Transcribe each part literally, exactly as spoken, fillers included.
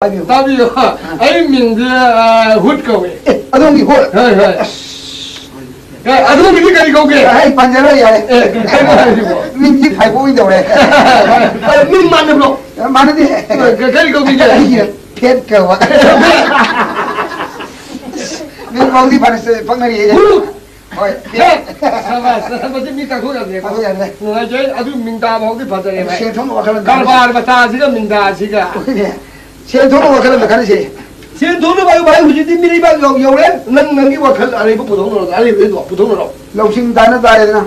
ꯇꯥꯕꯤꯌꯨ꯫ ꯑꯩ ꯃꯤꯡꯁꯦ, ꯑ, ꯍꯨꯠ ꯀꯧꯏ꯫ ꯑꯦ, ꯑꯗꯣꯝꯒꯤ ꯍꯨꯠ? ꯍꯣꯏ, ꯍꯣꯏ꯫ ꯑꯁ꯫ ꯑꯦ, ꯑꯗꯣꯝꯒꯤꯗꯤ ꯀꯔꯤ ꯀꯧꯒꯦ? ꯑꯩ ꯄꯟꯖꯔꯣꯏ, ꯌꯥꯔꯦ꯫ ꯑꯦ, ꯀꯩꯅꯣ ꯍꯥꯏꯁꯤꯕꯣ? ꯃꯤꯡꯗꯤ ꯐꯥꯏꯕꯣꯛ ꯑꯣꯏꯅ ꯇꯧꯔꯦ꯫ ꯑ, ꯃꯤꯡ ꯃꯥꯟꯅꯕ꯭ꯔꯣ? ꯑ, ꯃꯥꯟꯅꯗꯦ꯫ ꯑ, ꯀ-, ꯀꯔꯤ ꯀꯧꯕꯤꯒꯦ? ꯑꯩꯒꯤ ꯐꯦꯠ ꯀꯧꯕ꯫ ꯃꯤꯡ ꯐꯥꯎꯗꯤ ꯐꯅ ꯄꯛꯅꯔꯤꯌꯦ꯫ ꯍꯨꯠ! ꯍꯣꯏ꯫ ꯍꯦ! ꯁꯕꯥꯁ, ꯃꯁꯤ ꯃꯤ ꯇꯥꯛꯊꯣꯛ ꯌꯥꯗ꯭ꯔꯦꯀꯣ꯫ ꯇꯥꯛꯊꯣꯛ ꯌꯥꯗ꯭ꯔꯦ꯫ ꯅꯨꯡꯉꯥꯏꯖꯩ꯫ ꯑꯗꯨ ꯃꯤꯡ ꯇꯥꯕ ꯐꯥꯎꯗꯤ ꯐꯖꯔꯦ, ꯚꯥꯏ꯫ ꯁꯦꯟ ꯊꯣꯛꯅꯕ ꯋꯥꯈꯜ ꯑꯃ ꯀꯔꯕꯥꯔ ꯃꯆꯥꯁꯤꯒ ꯃꯤꯡꯗꯥꯁꯤꯒ꯫ ꯍꯣꯏꯅꯦ꯫ ꯁꯦꯟ ꯊꯣꯛꯅꯕ ꯋꯥꯈꯜ ꯑꯃ ꯈꯟꯅꯁꯦ꯫ ꯁꯦꯟ ꯊꯣꯛꯅꯕ ꯍꯥꯏꯕ, ꯚꯥꯏ, ꯍꯧꯖꯤꯛꯇꯤ ꯃꯤꯔꯩꯕꯥꯛ ꯌꯧ-, ꯌꯧꯔꯦ꯫ ꯅꯪ ꯅꯪꯒꯤ ꯋꯥꯈꯜ ꯑꯔꯩꯕ ꯄꯨꯊꯣꯛꯅꯔꯣ, ꯑꯔꯩꯕꯗꯣ ꯄꯨꯊꯣꯛꯅꯔꯣ꯫ ꯂꯧꯁꯤꯡ ꯇꯥꯟꯅ ꯇꯥꯔꯦꯗꯅ꯫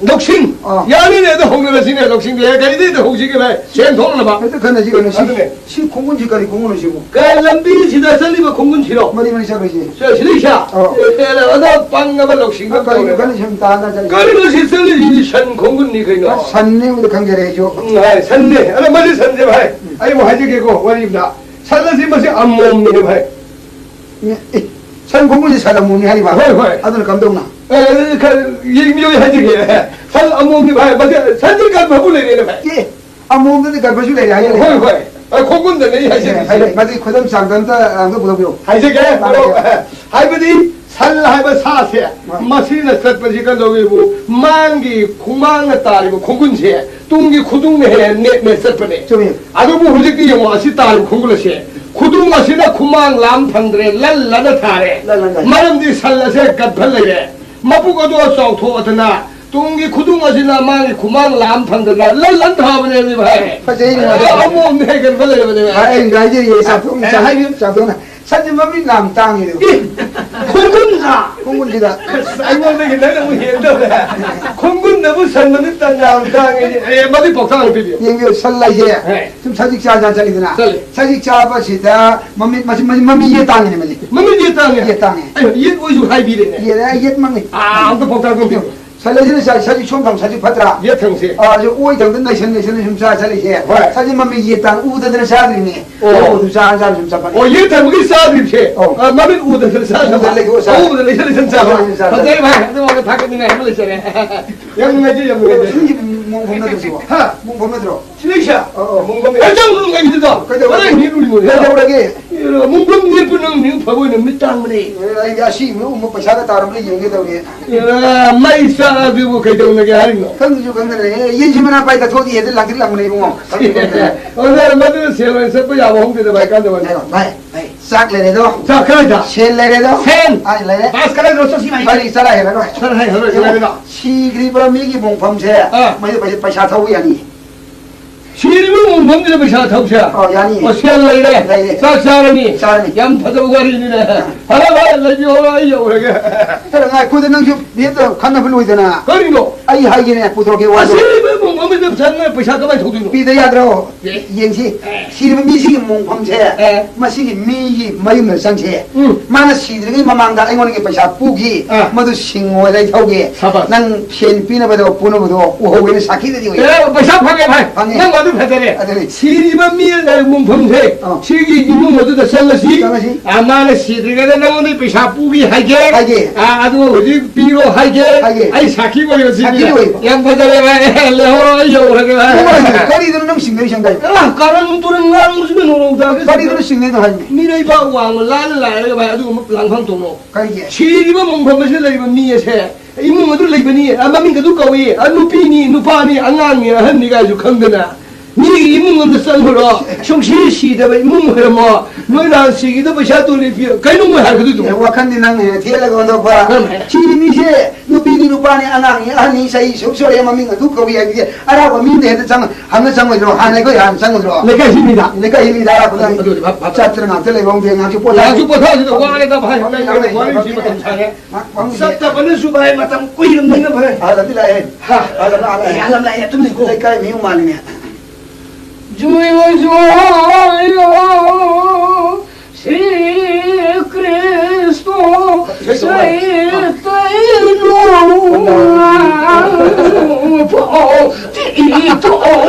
ꯂꯧꯁꯤꯡ? ꯑꯥ꯫ ꯌꯥꯅꯤꯅꯦ, ꯑꯗꯣ ꯍꯧꯅꯔꯁꯤꯅꯦ, ꯂꯧꯁꯤꯡꯗꯤ꯫ ꯀꯔꯤꯗꯩꯗ ꯍꯧꯁꯤꯒꯦ, ꯚꯥꯏ? ꯁꯦꯟ ꯊꯣꯛꯅꯕ꯫ ꯍꯦꯛꯇ ꯈꯟꯅꯁꯤ ꯀꯩꯅꯣ, ꯁꯤ꯫ ꯑꯗꯨꯅꯦ꯫ ꯁꯤ ꯈꯣꯡꯒꯨꯟꯁꯤ ꯀꯔꯤ ꯈꯣꯡꯒꯨꯟꯅꯣ ꯁꯤꯕꯨ? ꯀꯩ ꯂꯝꯕꯤꯁꯤꯗ ꯆꯠꯂꯤꯕ ꯈꯣꯡꯒꯨꯟꯁꯤꯔꯣ? ꯃꯔꯤ ꯃꯔꯤ ꯆꯠꯄꯩꯁꯦ꯫ ꯁꯦ, ꯁꯤꯗꯩꯁꯦ? ꯑꯧ꯫ ꯑꯦ, ꯑꯦ, ꯑꯗꯣ ꯄꯪꯉꯕ ꯂꯧꯁꯤꯡ ꯑꯃ ꯀꯔꯤꯅꯣ ꯇꯧꯔꯦ꯫ ꯈꯜꯂꯤ ꯁꯨꯝ ꯇꯥꯟꯅ ꯆꯠꯂꯤ? ꯀꯔꯤꯅꯣ ꯁꯤ ꯆꯠꯂꯤꯁꯤ? ꯁꯟ ꯈꯣꯡꯒꯨꯟꯅꯤ ꯀꯩꯅꯣ? ꯑꯁ, ꯁꯟꯅꯤ ꯍꯥꯏꯕꯗꯤ ꯈꯪꯖꯔꯦ ꯑꯩꯁꯨ꯫ ꯎꯝ, ꯍꯥꯏ, ꯁꯟꯅꯦ꯫ ꯑꯗꯣ ꯃꯁꯤ ꯁꯟꯁꯦ ꯚꯥꯏ, ꯎꯝ꯫ ꯑꯩ ꯑꯃꯨꯛ ꯍꯥꯏꯖꯒꯦꯀꯣ, ꯋꯥꯔꯤ ꯑꯃꯗ꯫ ꯁꯟ ꯑꯁꯤ ꯃꯁꯤ ꯑꯃꯣꯝꯅꯤ ꯚꯥꯏ꯫ ꯑꯦ, ꯑꯦ, ꯁꯟ ꯈꯣꯡꯒꯨꯟꯁꯤ ꯁꯟ ꯑꯃꯣꯝꯅꯤ ꯍꯥꯏꯔꯤꯕ? ꯍꯣꯏ, ꯍꯣꯏ꯫ ꯑꯗꯨꯅ ꯀꯝꯗꯧꯅ? ꯑꯦ, ꯑꯦ, ꯈꯔ ꯌꯦꯡꯕꯤꯌꯨ ꯍꯥꯏꯖꯒꯦ꯫ ꯁꯟ ꯑꯃꯣꯝꯅꯤ ꯚꯥꯏ, ꯃꯁꯤ ꯁꯟꯁꯤ ꯒꯔꯚꯕꯨ ꯂꯩꯔꯦꯅꯦ ꯚꯥꯏ꯫ ꯑꯦ, ꯑꯃꯣꯝꯗꯗꯤ ꯒꯔꯚꯁꯨ ꯂꯩꯔꯦ ꯍꯥꯏꯖꯔꯦ꯫ ꯍꯣꯏ, ꯍꯣꯏ꯫ ꯑ, ꯈꯣꯡꯒꯨꯟꯗꯅꯦ ꯑꯩ ꯍꯥꯏꯖꯔꯤꯁꯦ꯫ ꯍꯥꯏꯖꯔꯦ, ꯃꯗꯨꯒꯤ ꯈꯨꯗꯝ ꯆꯥꯡꯗꯝꯇ ꯑꯝꯇ ꯄꯨꯊꯣꯛꯄꯤꯔꯣ꯫ ꯍꯥꯏꯖꯒꯦ꯫ ꯇꯥꯔꯒꯦ꯫ ꯍꯥꯏꯕꯗꯤ ꯁꯟ ꯍꯥꯏꯕ ꯁꯥꯁꯦ, ꯍꯣꯏ꯫ ꯃꯁꯤꯅ ꯆꯠꯄꯁꯤ ꯀꯝꯗꯧꯋꯦꯕꯨ, ꯃꯥꯡꯒꯤ ꯈꯣꯡꯃꯥꯡꯅ ꯇꯥꯔꯤꯕ ꯈꯣꯡꯒꯨꯟꯁꯦ ꯇꯨꯡꯒꯤ ꯈꯨꯗꯨꯡꯅ ꯍꯦꯟꯅ ꯅꯦꯠ ꯅꯦꯠ ꯆꯠꯄꯅꯦ꯫ ꯆꯨꯝꯃꯤ꯫ ꯑꯗꯨꯕꯨ ꯍꯧꯖꯤꯛꯇꯤ ꯌꯦꯡꯉꯣ, ꯑꯁꯤ ꯇꯥꯔꯤꯕ ꯈꯣꯡꯒꯨꯟ ꯑꯁꯦ, ꯈꯨꯗꯨꯡ ꯑꯁꯤꯅ ꯈꯨꯃꯥꯡ ꯂꯥꯝ ꯐꯪꯗ꯭ꯔꯦ, ꯂꯟ ꯂꯟꯅ ꯊꯥꯔꯦ꯫ ꯂꯟ ꯂꯟꯅ ꯊꯥꯔꯦ꯫ ꯃꯔꯝꯗꯤ ꯁꯟ ꯑꯁꯦ ꯒꯠꯐ ꯂꯩꯔꯦ꯫ ꯃꯄꯨꯛ ꯑꯗꯨ ꯆꯥꯎꯊꯣꯛꯑꯗꯅ ꯇꯨꯡꯒꯤ ꯈꯨꯗꯨꯡ ꯑꯁꯤꯅ ꯃꯥꯒꯤ ꯈꯨꯃꯥꯡ ꯂꯥꯝ ꯐꯪꯗꯅ ꯂꯟ ꯂꯟ ꯊꯥꯕꯅꯦꯃꯤ ꯚꯥꯏ꯫ ꯐꯖꯩꯅꯦ꯫ ꯑꯗꯣ ꯑꯃꯣꯝꯅ ꯍꯦꯟꯒꯠꯄ ꯂꯩꯔꯕꯅꯦ ꯚꯥꯏ꯫ ꯑꯩ ꯍꯥꯏꯖꯔꯤꯌꯦ, ꯆꯥꯎꯊꯣꯛꯅ, ꯑꯦ, ꯍꯥꯏꯕꯤꯌꯨ꯫ ꯆꯥꯎꯊꯣꯛꯅ꯫ ꯁꯟꯁꯦ ꯃꯃꯤꯠ ꯌꯥꯝ ꯇꯥꯡꯉꯦ ꯑꯗꯨ꯫ ꯑꯦ, ꯈꯣꯡꯒꯨꯟꯁꯤꯗ? ꯈꯣꯡꯒꯨꯟꯁꯤꯗ꯫ ꯑꯁ, ꯑꯩꯉꯣꯟꯗꯒꯤ ꯅꯪꯅ ꯑꯃꯨꯛ ꯍꯦꯟꯗꯧꯔꯦ꯫ ꯈꯣꯡꯒꯨꯟꯗꯕꯨ ꯁꯟ ꯃꯃꯤꯠ ꯇꯥꯡ ꯌꯥꯝ ꯇꯥꯡꯉꯦ꯫ ꯑꯦ, ꯃꯗꯨꯏ ꯄꯥꯎꯇꯥꯛ ꯑꯃ ꯄꯤꯕꯤꯌꯨ꯫ ꯌꯦꯡꯕꯤꯌꯨ, ꯁꯟ ꯂꯩꯁꯦ꯫ ꯍꯦ꯫ ꯁꯨꯝ ꯁꯖꯤꯛ ꯆꯥ ꯆꯥ ꯆꯠꯂꯤꯗꯅ꯫ ꯆꯠꯂꯤ꯫ ꯁꯖꯤꯛ ꯆꯥꯕꯁꯤꯗ ꯃꯃꯤꯠ, ꯃꯁꯤ, ꯃꯃꯤꯠ, ꯃꯃꯤꯠ ꯌꯦꯠ ꯇꯥꯡꯉꯤꯅꯦ ꯃꯁꯤ꯫ ꯃꯃꯤꯠ ꯌꯦꯠ ꯇꯥꯡꯉꯦ? ꯌꯦꯠ ꯇꯥꯡꯉꯦ꯫ ꯑꯦ, ꯌꯦꯠ ꯑꯣꯏꯁꯨ ꯍꯥꯏꯕꯤꯔꯦꯅꯦ꯫ ꯌꯦꯠ, ꯑꯦ, ꯌꯦꯠꯃꯛꯅꯤ꯫ ꯑꯥ, ꯑꯝꯇ ꯄꯥꯎꯇꯥꯛ ꯑꯝꯇ ꯄꯤꯌꯨ꯫ ꯁꯟ ꯂꯩꯁꯤꯅ ꯆꯥ-, ꯁꯖꯤꯛ ꯁꯣꯝ ꯊꯝ, ꯁꯖꯤꯛ ꯐꯠꯇ꯭ꯔꯥ? ꯌꯦꯠ ꯊꯪꯁꯦ꯫ ꯑꯥ, ꯑꯗꯨ ꯑꯣꯏ ꯊꯪꯗ ꯅꯩꯁꯟ, ꯅꯩꯁꯟ ꯁꯨꯝ ꯆꯥ ꯆꯠꯂꯤꯁꯦ꯫ ꯍꯣꯏ꯫ ꯁꯖꯤꯛ ꯃꯃꯤꯠ ꯌꯦꯠ ꯇꯥꯡ ꯎꯗꯗꯅ ꯆꯥꯗ꯭ꯔꯤꯅꯦ꯫ ꯑꯣ꯫ ꯑꯗꯨ ꯆꯥ, ꯆꯥ ꯁꯨꯝ ꯆꯠꯄꯅꯦ꯫ ꯑꯣ, ꯌꯦꯠ ꯊꯪꯕꯒꯤ ꯆꯥꯗ꯭ꯔꯤꯕꯁꯦ? ꯑꯧ꯫ ꯑ, ꯃꯃꯤꯠ ꯎꯗꯗꯅ ꯆꯥꯗ꯭ꯔꯤꯕ? ꯎꯗ ꯂꯩꯊꯣꯛꯑ ꯆꯥ-, ꯑꯣ, ꯎꯗ ꯂꯩꯊꯣꯛ ꯂꯩꯊꯣꯛ ꯆꯥꯕ꯫ ꯎꯗ ꯂꯩꯊꯣꯛ ꯆꯥꯕ꯫ ꯐꯖꯩ ꯚꯥꯏ, ꯑꯗꯨꯃꯥꯏꯅ ꯊꯥꯒꯠꯅꯤꯡꯉꯥꯏ ꯑꯃ ꯂꯩꯖꯔꯦ꯫ ꯌꯥꯝ ꯅꯨꯡꯉꯥꯏꯖꯩ, ꯌꯥꯝ ꯅꯨꯡꯉꯥꯏꯖꯩ꯫ ꯁꯤꯒꯤ ꯃꯣꯡꯐꯝ ꯅꯠꯇ꯭ꯔꯣ ꯁꯤꯕꯣ? ꯍꯥ? ꯃꯣꯡꯐꯝ ꯅꯠꯇ꯭ꯔꯣ? ꯁꯤꯗꯩꯁꯤꯗ? ꯑꯣ, ꯑꯣ꯫ ꯃꯣꯡꯐꯝ ꯍꯦꯛ ꯆꯪꯕ ꯉꯥꯏꯕꯤꯗꯨꯗ꯫ ꯀꯩꯗꯧꯔꯒꯦ? ꯀꯗꯥꯏ ꯍꯨꯏ ꯂꯨꯔꯤꯅꯣ? ꯀꯩꯗꯧꯔꯒꯦ? ꯏꯔꯣ, ꯃꯣꯡꯐꯝ ꯂꯦꯞꯄ ꯅꯪ ꯃꯤ ꯐꯕ ꯑꯣꯏꯅ ꯃꯤꯠ ꯇꯥꯡꯕꯅꯦ꯫ ꯑꯦ, ꯑꯩꯗꯤ ꯑꯁꯤ ꯃꯤ ꯎꯃ ꯄꯩꯁꯥꯒ ꯇꯥꯔꯝꯕ꯭ꯔꯥ ꯌꯦꯡꯒꯦ ꯇꯧꯔꯤ꯫ ꯏꯔꯣ, ꯃꯩ ꯆꯥꯕꯗꯨꯕꯨ ꯀꯩꯗꯧꯅꯒꯦ ꯍꯥꯏꯔꯤꯅꯣ? ꯈꯪꯗ꯭ꯁꯨ ꯈꯪꯗꯅ, ꯑꯦ, ꯌꯦꯟꯁꯤ ꯃꯅꯥ ꯄꯥꯏ ꯇꯥꯊꯣꯛꯑꯗꯤ ꯍꯦꯛꯇ ꯂꯥꯡꯇ꯭ꯔꯤꯛ ꯂꯥꯡꯕꯅꯦ ꯏꯕꯨꯡꯉꯣ꯫ ꯈꯪꯗ꯭ꯔꯤꯁꯨ ꯈꯪꯗꯅ꯫ ꯑꯣ, ꯅꯪ ꯃꯗꯨꯅ ꯁꯦꯜ ꯑꯣꯏꯅ ꯆꯠꯄ ꯌꯥꯕ ꯍꯧꯗꯦꯗ ꯚꯥꯏ, ꯀꯥꯟꯗ ꯚꯥꯏ꯫ ꯚꯥꯏ, ꯚꯥꯏ, ꯆꯥꯛ ꯂꯩꯔꯦꯗꯣ꯫ ꯆꯥꯛ ꯀꯗꯥꯏꯗ? ꯁꯦꯜ ꯂꯩꯔꯦꯗꯣ꯫ ꯁꯦꯜ? ꯑꯥ, ꯂꯩꯔꯦ꯫ ꯕꯥꯁ ꯀꯗꯥꯏꯗꯅꯣ ꯆꯠꯁꯤ ꯚꯥꯏ? ꯒꯥꯔꯤ ꯆꯠꯂ ꯍꯦꯜꯂꯔꯣꯏ꯫ ꯆꯠꯂ ꯍꯦꯜꯂꯔꯣꯏ, ꯌꯦꯡꯉꯣ, ꯂꯩꯔꯦꯗꯣ꯫ ꯁꯤꯈ꯭ꯔꯤꯕ ꯃꯤꯒꯤ ꯃꯣꯡꯐꯝꯁꯦ, ꯑꯥ꯫ ꯃꯩꯗ ꯄꯩꯁꯥ, ꯄꯩꯁꯥ ꯊꯧꯕ ꯌꯥꯅꯤ꯫ ꯁꯤꯔꯤꯕ ꯃꯣꯡꯐꯝꯁꯤꯗ ꯄꯩꯁꯥ ꯊꯧꯁꯦ? ꯑꯣ, ꯌꯥꯅꯤ꯫ ꯑꯣ, ꯁꯦꯜ ꯂꯩꯔꯦ꯫ ꯂꯩꯔꯦ꯫ ꯆꯥꯛ ꯆꯥꯔꯅꯤ꯫ ꯆꯥꯔꯅꯤ꯫ ꯌꯥꯝ ꯐꯖꯕ ꯋꯥꯔꯤꯅꯤꯅꯦ꯫ ꯑꯥ꯫ ꯐꯔꯦ, ꯐꯔꯦ, ꯂꯩꯕꯤꯌꯣ, ꯑꯩ ꯌꯧꯔꯒꯦ꯫ ꯈꯔ ꯉꯥꯏꯈꯣꯗ, ꯅꯪꯁꯨ ꯕꯦꯠꯇ ꯈꯟꯅꯕ ꯂꯣꯏꯗꯅ꯫ ꯀꯔꯤꯅꯣ? ꯑꯩ ꯍꯥꯏꯒꯦꯅꯦ, ꯄꯨꯊꯣꯔꯛꯀꯦ ꯋꯥꯗꯣ꯫ ꯑꯁꯤꯔꯤꯕ ꯃꯣꯡꯐꯝꯁꯤꯗ ꯄꯩꯁꯥ, ꯄꯩꯁꯥ ꯀꯃꯥꯏꯅ ꯊꯧꯗꯣꯏꯅꯣ? ꯄꯤꯗ ꯌꯥꯗ꯭ꯔꯣ? ꯑꯦ꯫ ꯌꯦꯡꯁꯤ꯫ ꯑꯦ꯫ ꯁꯤꯔꯤꯕ ꯃꯤꯁꯤꯒꯤ ꯃꯣꯡꯐꯝꯁꯦ, ꯑꯦ꯫ ꯃꯁꯤꯒꯤ ꯃꯤꯒꯤ ꯃꯌꯨꯝꯗ ꯆꯪꯁꯦ꯫ ꯎꯝ꯫ ꯃꯥꯅ ꯁꯤꯗ꯭ꯔꯤꯉꯩ ꯃꯃꯥꯡꯗ ꯑꯩꯉꯣꯟꯗꯒꯤ ꯄꯩꯁꯥ ꯄꯨꯈꯤ꯫ ꯑꯥ꯫ ꯃꯗꯨ ꯁꯤꯡꯉꯣ ꯑꯩ ꯊꯧꯒꯦ꯫ ꯁꯕꯥꯁ꯫ ꯅꯪ ꯁꯦꯟ ꯄꯤꯅꯕꯗꯣ, ꯄꯨꯅꯕꯗꯣ ꯎꯍꯧꯒꯦꯅ ꯁꯥꯈꯤꯗꯗꯤ ꯑꯣꯏ꯫ ꯑꯦ, ꯄꯩꯁꯥ ꯐꯪꯉꯦ ꯚꯥꯏ꯫ ꯐꯪꯉꯦ꯫ ꯅꯪ ꯑꯗꯨ ꯐꯖꯔꯦ꯫ ꯑꯗꯨꯅꯤ꯫ ꯁꯤꯔꯤꯕ ꯃꯤ ꯂꯩ ꯃꯣꯡꯐꯝꯁꯦ, ꯑꯥ꯫ ꯁꯤꯒꯤ ꯏꯃꯨꯡ ꯑꯗꯨꯗ ꯆꯠꯂꯁꯤ꯫ ꯆꯠꯂꯁꯤ꯫ ꯑꯥ, ꯃꯥꯅ ꯁꯤꯗ꯭ꯔꯤꯉꯩꯗ ꯅꯪꯉꯣꯟꯗ ꯄꯩꯁꯥ ꯄꯨꯈꯤ ꯍꯥꯏꯒꯦ꯫ ꯍꯥꯏꯒꯦ꯫ ꯑꯥ, ꯑꯗꯨꯒ ꯍꯧꯖꯤꯛ ꯄꯤꯔꯣ ꯍꯥꯏꯒꯦ꯫ ꯍꯥꯏꯒꯦ꯫ ꯑꯩ ꯁꯥꯈꯤ ꯑꯣꯏꯔꯣ ꯁꯤꯒꯤ꯫ ꯁꯥꯈꯤ ꯑꯣꯏꯕ꯫ ꯌꯥꯝ ꯐꯖꯔꯦ ꯚꯥꯏ꯫ ꯂꯩꯍꯧꯔꯣ, ꯑꯩ ꯌꯧꯔꯒꯦ ꯚꯥꯏ꯫ ꯀꯔꯤꯅꯣ ꯅꯪ ꯁꯤꯡꯅꯔꯤ ꯁꯪꯗꯥꯏ? ꯑꯥ, ꯀꯥꯔꯟ ꯇꯨꯔꯟ ꯉꯥꯡꯕꯁꯤꯅ ꯅꯣꯡꯃꯗ ꯀꯔꯤꯗꯨꯅ ꯁꯤꯡꯅꯩꯅꯣ ꯍꯥꯏꯕꯅꯤ? ꯃꯤꯔꯩꯕꯥꯛ ꯋꯥꯡꯃ ꯂꯥꯜꯂ ꯂꯥꯏꯔꯒ ꯚꯥꯏ ꯑꯗꯨꯒꯨꯝꯕ ꯂꯥꯡꯐꯝ ꯇꯧꯅꯣ꯫ ꯀꯔꯤꯒꯤ? ꯁꯤꯔꯤꯕ ꯃꯣꯡꯐꯝ ꯑꯁꯤꯗ ꯂꯩꯔꯤꯕ ꯃꯤ ꯑꯁꯦ ꯏꯃꯨꯡ ꯑꯗꯨ ꯂꯩꯕꯅꯤ, ꯑ, ꯃꯃꯤꯡ ꯑꯗꯨ ꯀꯧꯏ, ꯑ, ꯅꯨꯄꯤꯅꯤ, ꯅꯨꯄꯥꯅꯤ, ꯑꯉꯥꯡꯅꯤ, ꯑꯍꯟꯅꯤ ꯀꯥꯏꯁꯨ ꯈꯪꯗꯅ ꯃꯤꯒꯤ ꯏꯃꯨꯡ ꯑꯃꯗ ꯆꯪꯈ꯭ꯔꯣ, ꯁꯨꯡꯁꯤ ꯁꯤꯗꯕ ꯏꯃꯨꯡ ꯑꯣꯏꯔꯝꯃꯣ, ꯅꯣꯏ ꯅꯍꯥꯟ ꯁꯤꯈꯤꯗ ꯄꯩꯁꯥ ꯇꯣꯂꯤ ꯄꯤꯌꯨ, ꯀꯩꯅꯣ ꯃꯣꯏ ꯍꯥꯏꯔꯛꯀꯗꯣꯏꯗꯨꯕꯨ? ꯑꯦ, ꯋꯥꯈꯜꯗꯤ ꯅꯪ ꯍꯦꯟꯅ ꯊꯦꯠꯂꯒ ꯑꯣꯟꯊꯣꯛꯄ꯫ ꯀꯔꯝ ꯍꯥꯏꯅ? ꯁꯤꯔꯤ ꯃꯤꯁꯦ ꯅꯨꯄꯤꯅꯤ, ꯅꯨꯄꯥꯅꯤ, ꯑꯉꯥꯡꯅꯤ, ꯑꯍꯟꯅꯤ, ꯆꯍꯤ ꯁꯨꯛ ꯁꯨꯔꯦ, ꯃꯃꯤꯡ ꯑꯗꯨ ꯀꯧꯏ ꯍꯥꯏꯕꯗꯤ ꯑꯔꯥꯞꯄ ꯃꯤ ꯑꯃꯗ ꯍꯦꯛꯇ ꯆꯪꯉ ꯍꯪꯉ ꯆꯪꯉꯣꯏꯗ꯭ꯔꯣ? ꯍꯥꯟꯅ ꯑꯩꯈꯣꯏ ꯍꯥꯟꯅ ꯆꯪꯉꯨꯗ꯭ꯔꯣ? ꯂꯩꯀꯥꯏꯁꯤ ꯃꯤꯗ꯫ ꯂꯩꯀꯥꯏ ꯃꯤꯗ ꯑꯔꯥꯞꯄꯗ ꯑꯗꯨ, ꯑꯗꯨꯗꯤ ꯚꯥꯞ, ꯚꯥꯞ ꯆꯠꯇꯅ ꯉꯥꯛꯇ ꯂꯩꯕ ꯍꯧꯗꯦ, ꯉꯥꯏꯍꯥꯛꯁꯨ ꯄꯣꯊꯥ-, ꯉꯥꯏꯍꯥꯛꯁꯨ ꯄꯣꯊꯥꯁꯤꯗ ꯋꯥꯔꯦꯗ ꯚꯥꯏ, ꯉꯥꯏꯍꯥꯛ ꯂꯩꯔꯒ ꯋꯥꯔꯤꯁꯤ ꯃꯇꯝ ꯁꯥꯡꯉꯦ꯫ ꯉꯥꯏꯍꯥꯛ ꯐꯝꯁꯤ꯫ ꯆꯠꯇꯕꯅꯁꯨ ꯚꯥꯏ ꯃꯇꯝ ꯀꯨꯏꯔꯕꯅꯤꯅ ꯐꯔꯦ꯫ ꯑꯥ, ꯑꯗꯨꯗꯤ ꯂꯥꯛꯑꯦ꯫ ꯍꯥ꯫ ꯑꯥ, ꯂꯥꯛꯑꯦ, ꯂꯥꯛꯑꯦ꯫ ꯑꯥ, ꯂꯥꯛꯑꯦ, ꯂꯥꯛꯑꯦ, ꯑꯗꯨꯝ ꯂꯩꯀꯣ꯫ ꯂꯩꯀꯥꯏ ꯃꯤ ꯑꯃ ꯃꯥꯜꯂꯤꯅꯦ꯫ ꯖꯣꯏ ꯍꯣꯏ ꯖꯣꯏ ꯍꯣꯏ ꯍꯣꯏ꯫ ꯁ꯭ꯔꯤ ꯀ꯭ꯔꯤꯁ꯭ꯅ ꯆꯩꯇꯟꯌ ꯄꯥꯎ ꯇꯤꯇꯣ ꯄꯥꯎ꯫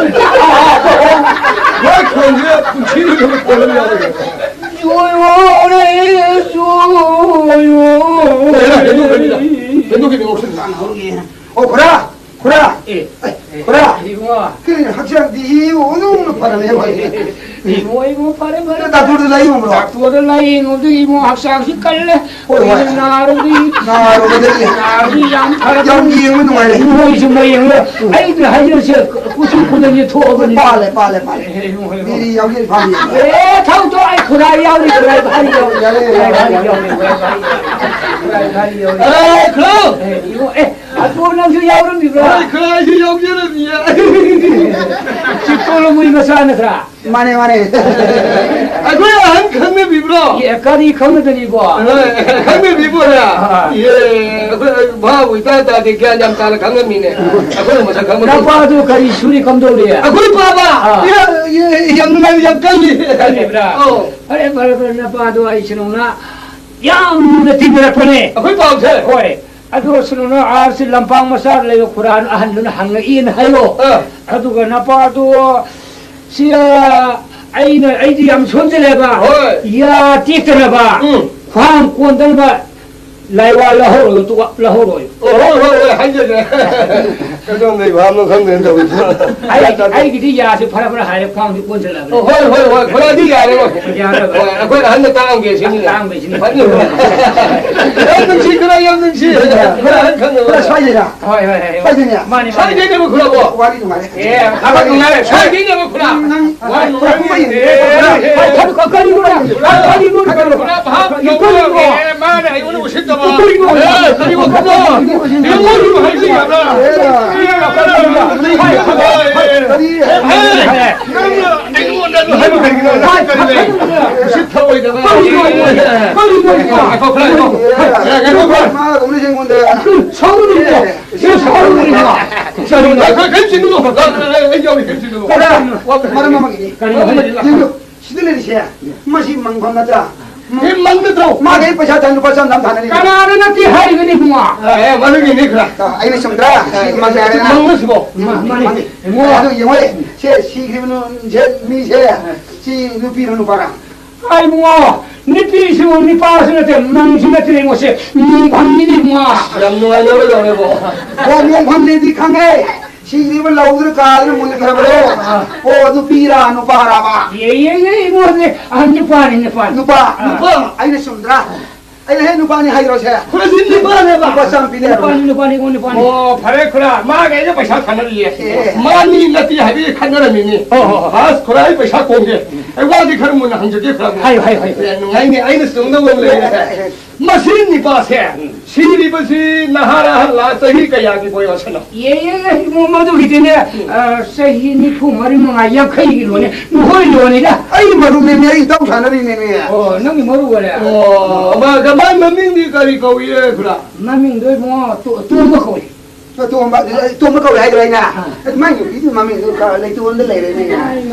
ꯃꯥꯏ ꯈꯣꯟꯁꯦ ꯄꯨꯟꯁꯤꯒꯤ ꯑꯣꯏꯕ ꯈꯣꯟ ꯑꯃ ꯌꯥꯎꯔꯦ꯫ ꯖꯣꯏ ꯍꯣ ꯔꯦ ꯖꯣꯏ ꯍꯣ꯫ ꯍꯦꯟꯗꯣꯛ, ꯍꯦꯟꯗꯣꯛ, ꯍꯦꯟꯗꯣꯛ꯫ ꯍꯦꯟꯗꯣꯛꯈꯤꯅꯤ ꯉꯥꯎꯁꯤꯟꯅ꯫ ꯑꯣ, ꯈꯨꯔꯥ! ꯈꯨꯔꯥ! ꯑꯦ, ꯑꯦ, ꯄꯨꯔꯥ? ꯏꯕꯨꯡꯉꯣ꯫ ꯀꯔꯤ ꯍꯛꯆꯥꯡꯗꯤ ꯏꯕꯨꯡꯉꯣ ꯑꯗꯨꯝ ꯐꯔꯝꯃꯦ ꯍꯣꯏ꯫ ꯏꯕꯨꯡꯉꯣ, ꯏꯕꯨꯡꯉꯣ, ꯐꯔꯦ, ꯐꯔꯦ꯫ ꯗꯥꯛꯇꯔꯗ ꯂꯥꯏꯌꯦꯡꯉꯨꯕ꯭ꯔꯣ? ꯗꯥꯛꯇꯔꯗ ꯂꯥꯏꯌꯦꯡꯉꯨꯕꯗꯒꯤ ꯏꯕꯨꯡꯉꯣ ꯍꯛꯆꯥꯡꯁꯤ ꯀꯜꯂꯦ꯫ ꯍꯣꯏ, ꯍꯣꯏ꯫ ꯀꯨꯏꯅ ꯅꯥꯔꯨꯕꯗꯒꯤ ꯅꯥꯔꯨꯕꯗꯒꯤ꯫ ꯅꯥꯔꯨꯕꯗꯒꯤ ꯌꯥꯝ ꯐꯔꯕꯅꯤ꯫ ꯌꯥꯝ ꯌꯦꯡꯕ ꯅꯨꯡꯉꯥꯏꯔꯦ꯫ ꯏꯕꯨꯡꯉꯣ, ꯑꯩꯁꯨ ꯃꯌꯦꯡꯂꯣ꯫ ꯑꯩꯒꯤ ꯍꯥꯏꯖꯔꯤꯁꯦ ꯀꯨꯆꯨ ꯀꯨꯃꯦꯟꯁꯦ ꯊꯣꯛꯑꯕꯅꯤ꯫ ꯄꯥꯜꯂꯦ, ꯄꯥꯜꯂꯦ, ꯄꯥꯜꯂꯦ꯫ ꯑꯦ, ꯏꯕꯨꯡꯉꯣ, ꯏꯕꯨꯡꯉꯣ꯫ ꯃꯤꯗꯤ ꯌꯥꯎꯖꯩ ꯐꯥꯝ ꯌꯦꯡꯕ꯫ ꯑꯦ, ꯊꯧ, ꯊꯧ, ꯑꯩ ꯈꯨꯔꯥꯏ ꯌꯥꯎꯔꯤ, ꯈꯨꯔꯥꯏ ꯚꯥꯔꯤ ꯌꯥꯎꯔꯤ꯫ ꯌꯥꯔꯦ, ꯌꯥꯔꯦ, ꯈꯨꯔꯥꯏ ꯌꯥꯔꯦ꯫ ꯚꯥꯔꯤ ꯌꯥꯎꯔꯤ, ꯈꯨꯔꯥꯏ ꯚꯥꯔꯤ ꯌꯥꯎꯔꯤ꯫ ꯑꯦ, ꯈꯨꯔꯥꯏ꯫ ꯑꯦ, ꯏꯕꯨꯡꯉꯣ, ꯑꯦ, ꯑꯗꯨ ꯅꯪꯁꯨ ꯌꯥꯎꯔꯝꯃꯤꯕ꯭ꯔꯣ? ꯍꯣꯏ, ꯈꯔ ꯑꯩꯁꯨ ꯌꯥꯎꯖꯔꯝꯃꯤꯌꯦ꯫ ꯆꯤꯞꯇꯣ ꯂꯣꯡꯃꯩ ꯃꯆꯥ ꯅꯠꯇ꯭ꯔꯥ? ꯃꯥꯅꯦ, ꯃꯥꯅꯦ꯫ ꯑꯩꯈꯣꯏ ꯑꯍꯟ ꯈꯪꯅꯕꯤꯕ꯭ꯔꯣ? ꯑꯦ, ꯀꯔꯤ ꯈꯪꯅꯗꯣꯔꯤꯕꯣ? ꯍꯣꯏ, ꯈꯪꯅꯕꯤꯕ꯭ꯔꯣ? ꯑꯥ꯫ ꯑꯦ, ꯑꯩꯈꯣꯏ ꯚꯥꯕꯨ ꯏꯇꯥ ꯇꯥꯗꯦ, ꯒ꯭ꯌꯥꯟ ꯌꯥꯝ ꯇꯥꯅ ꯈꯪꯉꯝꯃꯤꯅꯦ꯫ ꯑꯩꯈꯣꯏꯅ ꯃꯁꯛ ꯈꯪꯕ ꯅꯄꯥꯗꯨ ꯀꯔꯤ ꯁꯨꯔꯤ ꯀꯝꯗꯧꯔꯤ? ꯑꯩꯈꯣꯏ ꯄꯥꯕ? ꯑꯥ꯫ ꯑꯦ, ꯑꯦ, ꯌꯥꯝ ꯅꯨꯡꯉꯥꯏ, ꯌꯥꯝ ꯀꯜꯂꯤ꯫ ꯀꯜꯂꯤꯕ꯭ꯔꯥ? ꯑꯧ꯫ ꯐꯔꯦ, ꯐꯔꯦ, ꯐꯔꯦ, ꯅꯄꯥꯗꯣ ꯑꯩ ꯁꯤꯅꯧꯅ ꯌꯥꯝꯅ ꯇꯤꯟꯅꯔꯛꯄꯅꯦ꯫ ꯑꯩꯈꯣꯏ ꯄꯥꯎꯁꯦ? ꯍꯣꯏ꯫ ꯑꯗꯨ ꯁꯤꯅꯧꯅ ꯑꯥꯔꯁꯤ ꯂꯝꯄꯥꯛ ꯃꯆꯥꯗ ꯂꯩꯕ ꯈꯨꯔꯥ ꯑꯍꯟꯗꯨꯅ ꯍꯪꯉꯛꯏꯅ ꯍꯥꯏꯌꯣ꯫ ꯑꯥ꯫ ꯑꯗꯨꯒ ꯅꯄꯥꯗꯣ ꯁꯤ, ꯑ, ꯑꯩꯅ, ꯑꯩꯗꯤ ꯌꯥꯝ ꯁꯣꯟꯖꯜꯂꯦꯕ꯫ ꯍꯣꯏ꯫ ꯌꯥ ꯇꯦꯛꯇꯅꯕ, ꯎꯝ꯫ ꯈ꯭ꯋꯥꯡ ꯀꯣꯟꯗꯅꯕ ꯂꯥꯏꯋꯥ ꯂꯧꯍꯧꯔꯣꯏ, ꯇꯨ ꯂꯧꯍꯧꯔꯣꯏ꯫ ꯑꯣ, ꯍꯣꯏ, ꯍꯣꯏ, ꯍꯣꯏ, ꯍꯥꯏꯖꯒꯦ꯫ ꯀꯩꯗꯧꯅ ꯏꯕ ꯑꯃ ꯈꯪꯗꯦꯅ ꯇꯧꯔꯤꯁꯦ꯫ ꯑꯩ, ꯑꯩꯒꯤꯗꯤ ꯌꯥꯁꯦ ꯐꯔ ꯐꯔ ꯍꯥꯏꯔꯦ, ꯈ꯭ꯋꯥꯡꯗꯤ ꯀꯣꯟꯁꯤꯜꯂꯛꯑꯕꯅꯦ꯫ ꯑꯣ, ꯍꯣꯏ, ꯍꯣꯏ, ꯍꯣꯏ, ꯈꯔꯗꯤ ꯌꯥꯔꯦ, ꯍꯣꯏ꯫ ꯌꯥꯔꯦ, ꯍꯣꯏ꯫ ꯍꯣꯏ, ꯑꯩꯈꯣꯏ ꯑꯍꯟꯅ ꯇꯥꯛꯑꯝꯒꯦ ꯁꯤꯅꯤꯅꯦ꯫ ꯇꯥꯛꯑꯝꯒꯦ ꯁꯤꯅꯤ꯫ ꯐꯅꯤ, ꯐꯅꯤ꯫ ꯌꯥꯝ ꯅꯨꯡꯁꯤ, ꯈꯔ ꯌꯥꯝ ꯅꯨꯡꯁꯤ꯫ ꯈꯔ ꯑꯍꯟ ꯈꯪꯅꯕ꯫ ꯈꯔ ꯁ꯭ꯋꯥꯏꯗꯩꯔ? ꯍꯣꯏ, ꯍꯣꯏ, ꯍꯣꯏ꯫ ꯁ꯭ꯋꯥꯏꯗꯩꯅꯦ? ꯃꯥꯅꯤ, ꯃꯥꯅꯤ꯫ ꯁ꯭ꯋꯥꯏꯗꯩꯅꯦꯕ, ꯈꯨꯔꯥꯕꯣ? ꯋꯥꯔꯤ ꯅꯨꯡꯉꯥꯏꯔꯦ꯫ ꯑꯦ, ꯊꯕꯛ ꯅꯨꯡꯉꯥꯏꯔꯦ꯫ ꯁ꯭ꯋꯥꯏꯗꯩꯅꯦꯕ, ꯈꯨꯔꯥ꯫ ꯅꯪ ꯋꯥꯔꯤ ꯅꯨꯡꯉꯥꯏꯔꯦ꯫ ꯀꯔꯤꯅꯣ? ꯀꯔꯤꯅꯣ? ꯀꯔꯤꯅꯣ? ꯈꯨꯔꯥ, ꯚꯥꯞ ꯀꯔꯤꯅꯣ? ꯇꯧꯔꯣ꯫ ꯀꯔꯤꯅꯣ? ꯑꯦ, ꯃꯥꯅ ꯑꯩꯉꯣꯟꯗ ꯎꯁꯤꯠꯇꯕ꯫ ꯀꯔꯤꯅꯣ? ꯑꯦ, ꯀꯔꯤ ꯋꯥꯈꯜꯅꯣ? ꯀꯔꯤꯅꯣ? ꯀꯔꯤꯅꯣ? ꯀꯔꯤ? ꯅꯪꯅ ꯑꯩꯉꯣꯟꯗ ꯑꯗꯨ ꯍꯥꯏꯕ ꯀꯔꯤꯒꯤꯅꯣ? ꯀꯔꯤꯅꯣ? ꯎꯁꯤꯠ ꯊꯑꯣꯏꯗꯕ꯫ ꯀꯔꯤꯅꯣ? ꯀꯔꯤꯅꯣ? ꯉꯥꯏꯈꯣ, ꯈꯔ ꯉꯥꯏꯈꯣ꯫ ꯈꯔ ꯉꯥꯏꯈꯣ, ꯈꯔ꯫ ꯃꯥ ꯑꯗꯨꯝ ꯂꯩꯁꯦ ꯑꯩꯉꯣꯟꯗ꯫ ꯁꯥꯎꯔꯤꯅꯣ? ꯁꯤ ꯁꯥꯎꯔꯤꯅꯣ? ꯀꯔꯤꯅꯣ? ꯈꯔ, ꯈꯔ ꯆꯤꯡꯉꯨ꯫ ꯑꯩ ꯌꯥꯎꯔꯤ, ꯈꯔ ꯆꯤꯡꯉꯨ꯫ ꯀꯔꯤꯅꯣ? ꯃꯔꯝ ꯑꯃꯒꯤꯅꯤ꯫ ꯀꯔꯤꯅꯣ? ꯌꯦꯡꯉꯨ꯫ ꯁꯤꯗ ꯂꯩꯔꯤꯁꯦ, ꯃꯁꯤ ꯃꯪꯐꯝ ꯅꯠꯇ꯭ꯔꯥ? ꯃꯪ-, ꯃꯪ ꯅꯠꯇ꯭ꯔꯣ? ꯃꯥꯒꯤ ꯄꯩꯁꯥ ꯇꯥꯟ ꯂꯨꯄꯥ ꯆꯥꯝ ꯆꯥꯝ ꯊꯥꯅꯔꯤ꯫ ꯀꯅꯥꯅ ꯅꯠꯇꯦ ꯍꯥꯏꯔꯤꯕꯅꯤ, ꯏꯕꯨꯡꯉꯣ? ꯑꯦ, ꯑꯦ, ꯃꯗꯨꯒꯤꯅꯤ ꯈꯔ꯫ ꯑ, ꯑꯩꯅ ꯆꯨꯝꯗ꯭ꯔꯥ? ꯁꯤ ꯃꯪ ꯍꯥꯏꯔꯦꯅ꯫ ꯃꯪ ꯅꯠꯇ꯭ꯔꯣ? ꯃꯥ-, ꯃꯥꯅꯤ꯫ ꯃꯥꯅꯤ꯫ ꯏꯕꯨꯡꯉꯣ꯫ ꯑꯗꯨ ꯌꯦꯡꯉꯣꯅꯦ, ꯁꯦ ꯁꯤꯈ꯭ꯔꯤꯕ ꯅꯨ-, ꯁꯦ ꯃꯤꯁꯦ, ꯁꯤ ꯅꯨꯄꯤꯔ ꯅꯨꯄꯥꯔ? ꯑꯩ ꯏꯕꯨꯡꯉꯣ, ꯅꯨꯄꯤꯁꯨ ꯅꯨꯄꯥꯁꯨ ꯅꯠꯇꯦ, ꯃꯪꯁꯨ ꯅꯠꯇꯦ, ꯏꯕꯨꯡꯉꯣ, ꯁꯦ ꯃꯪꯐꯝꯅꯤꯅꯦ, ꯏꯕꯨꯡꯉꯣ꯫ ꯌꯥꯝ ꯅꯨꯡꯉꯥꯏꯅꯕ ꯇꯧꯔꯦꯕꯣ꯫ ꯑꯣ, ꯃꯪꯐꯝꯅꯦꯗꯤ ꯈꯪꯉꯦ꯫ ꯁꯤꯔꯤꯕ ꯂꯧꯗꯨꯅ ꯀꯥꯗꯅ ꯃꯨꯟꯈ꯭ꯔꯕꯗꯣ꯫ ꯑꯣ, ꯅꯨꯄꯤꯔꯥ, ꯅꯨꯄꯥꯔꯥꯕ? ꯌꯦ, ꯌꯦ, ꯌꯦ, ꯏꯕꯨꯡꯉꯣꯁꯦ, ꯑ, ꯅꯨꯄꯥꯅꯤ, ꯅꯨꯄꯥꯅꯤ꯫ ꯅꯨꯄꯥ? ꯑꯥ꯫ ꯅꯨꯄꯥ? ꯑꯩꯅ ꯆꯨꯝꯗ꯭ꯔꯥ? ꯑꯩꯅ ꯍꯦꯛ ꯅꯨꯄꯥꯅꯤ ꯍꯥꯏꯔꯣꯁꯦ? ꯈꯨꯔꯥ, ꯁꯤ ꯅꯨꯄꯥꯅꯦꯕ? ꯅꯨꯄꯥ ꯆꯥꯝ ꯄꯤꯅꯦ ꯍꯥꯏꯔꯣ? ꯅꯨꯄꯥꯅꯤ, ꯅꯨꯄꯥꯅꯤ, ꯏꯕꯨꯡꯉꯣ, ꯅꯨꯄꯥꯅꯤ꯫ ꯑꯣ, ꯐꯔꯦ, ꯈꯨꯔꯥ, ꯃꯥꯒ ꯑꯩꯒ ꯄꯩꯁꯥ ꯈꯟꯅꯔꯤꯌꯦ꯫ ꯑꯦ꯫ ꯃꯥꯅꯤ ꯅꯠꯇꯦ ꯍꯥꯏꯕꯒꯤ ꯈꯟꯅꯔꯝꯃꯤꯅꯤ꯫ ꯍꯣ, ꯍꯣ, ꯍꯣ꯫ ꯑꯁ, ꯈꯨꯔꯥ, ꯑꯩ ꯄꯩꯁꯥ ꯀꯣꯡꯒꯦ꯫ ꯑꯩ ꯋꯥꯁꯤ ꯈꯔ ꯃꯨꯟꯅ ꯍꯪꯖꯒꯦ, ꯈꯨꯔꯥ꯫ ꯍꯥꯏꯌꯨ, ꯍꯥꯏꯌꯨ, ꯍꯥꯏꯌꯨ꯫ ꯑꯦ, ꯅꯨꯡꯉꯥꯏꯅꯤ, ꯑꯩꯅ ꯆꯨꯝꯗꯧꯕ ꯑꯃ ꯂꯩꯔꯦ꯫ ꯃꯁꯤ ꯅꯤꯄꯥꯁꯦ, ꯎꯝ꯫ ꯁꯤꯔꯤꯕꯁꯤ ꯅꯍꯥꯔ ꯑꯍꯜꯂ, ꯆꯍꯤ ꯀꯌꯥꯒꯤ ꯕꯣꯌꯣꯁꯅꯣ? ꯌꯦ, ꯌꯦ, ꯌꯦ, ꯏꯕꯨꯡꯉꯣ, ꯃꯗꯨꯒꯤꯗꯤꯅꯦ, ꯎꯝ꯫ ꯑ, ꯆꯍꯤ ꯅꯤꯐꯨ ꯃꯔꯤ ꯃꯉꯥ, ꯌꯥꯡꯈꯩꯒꯤ ꯂꯣꯟꯅꯦ꯫ ꯅꯈꯣꯏ ꯂꯣꯟꯅꯤꯗ꯫ ꯑꯩ ꯃꯔꯨꯞꯅꯦꯃꯤ, ꯑꯩ ꯏꯇꯥꯎ ꯁꯥꯟꯅꯔꯤꯅꯦꯃꯤ꯫ ꯑꯣ, ꯅꯪꯒꯤ ꯃꯔꯨꯞ ꯑꯣꯏꯔꯦ? ꯑꯣ, ꯃꯥ, ꯃꯥꯏ ꯃꯃꯤꯡꯗꯤ ꯀꯔꯤ ꯀꯧꯏ, ꯈꯨꯔꯥ? ꯃꯃꯤꯡꯗꯣ ꯏꯕꯨꯡꯉꯣ, ꯇꯣ-, ꯇꯣꯝꯕ ꯀꯧꯏ꯫ ꯇꯣꯝꯕ, ꯇꯣꯝꯕ ꯀꯧꯏ ꯍꯥꯏꯗ꯭ꯔꯥ ꯑꯩꯅ? ꯑꯥ꯫ ꯃꯥꯏ ꯅꯨꯄꯤꯗꯨ ꯃꯃꯤꯡꯗꯨ ꯀ-, ꯂꯩꯇꯣꯟꯗ ꯂꯩꯔꯦꯅꯦ꯫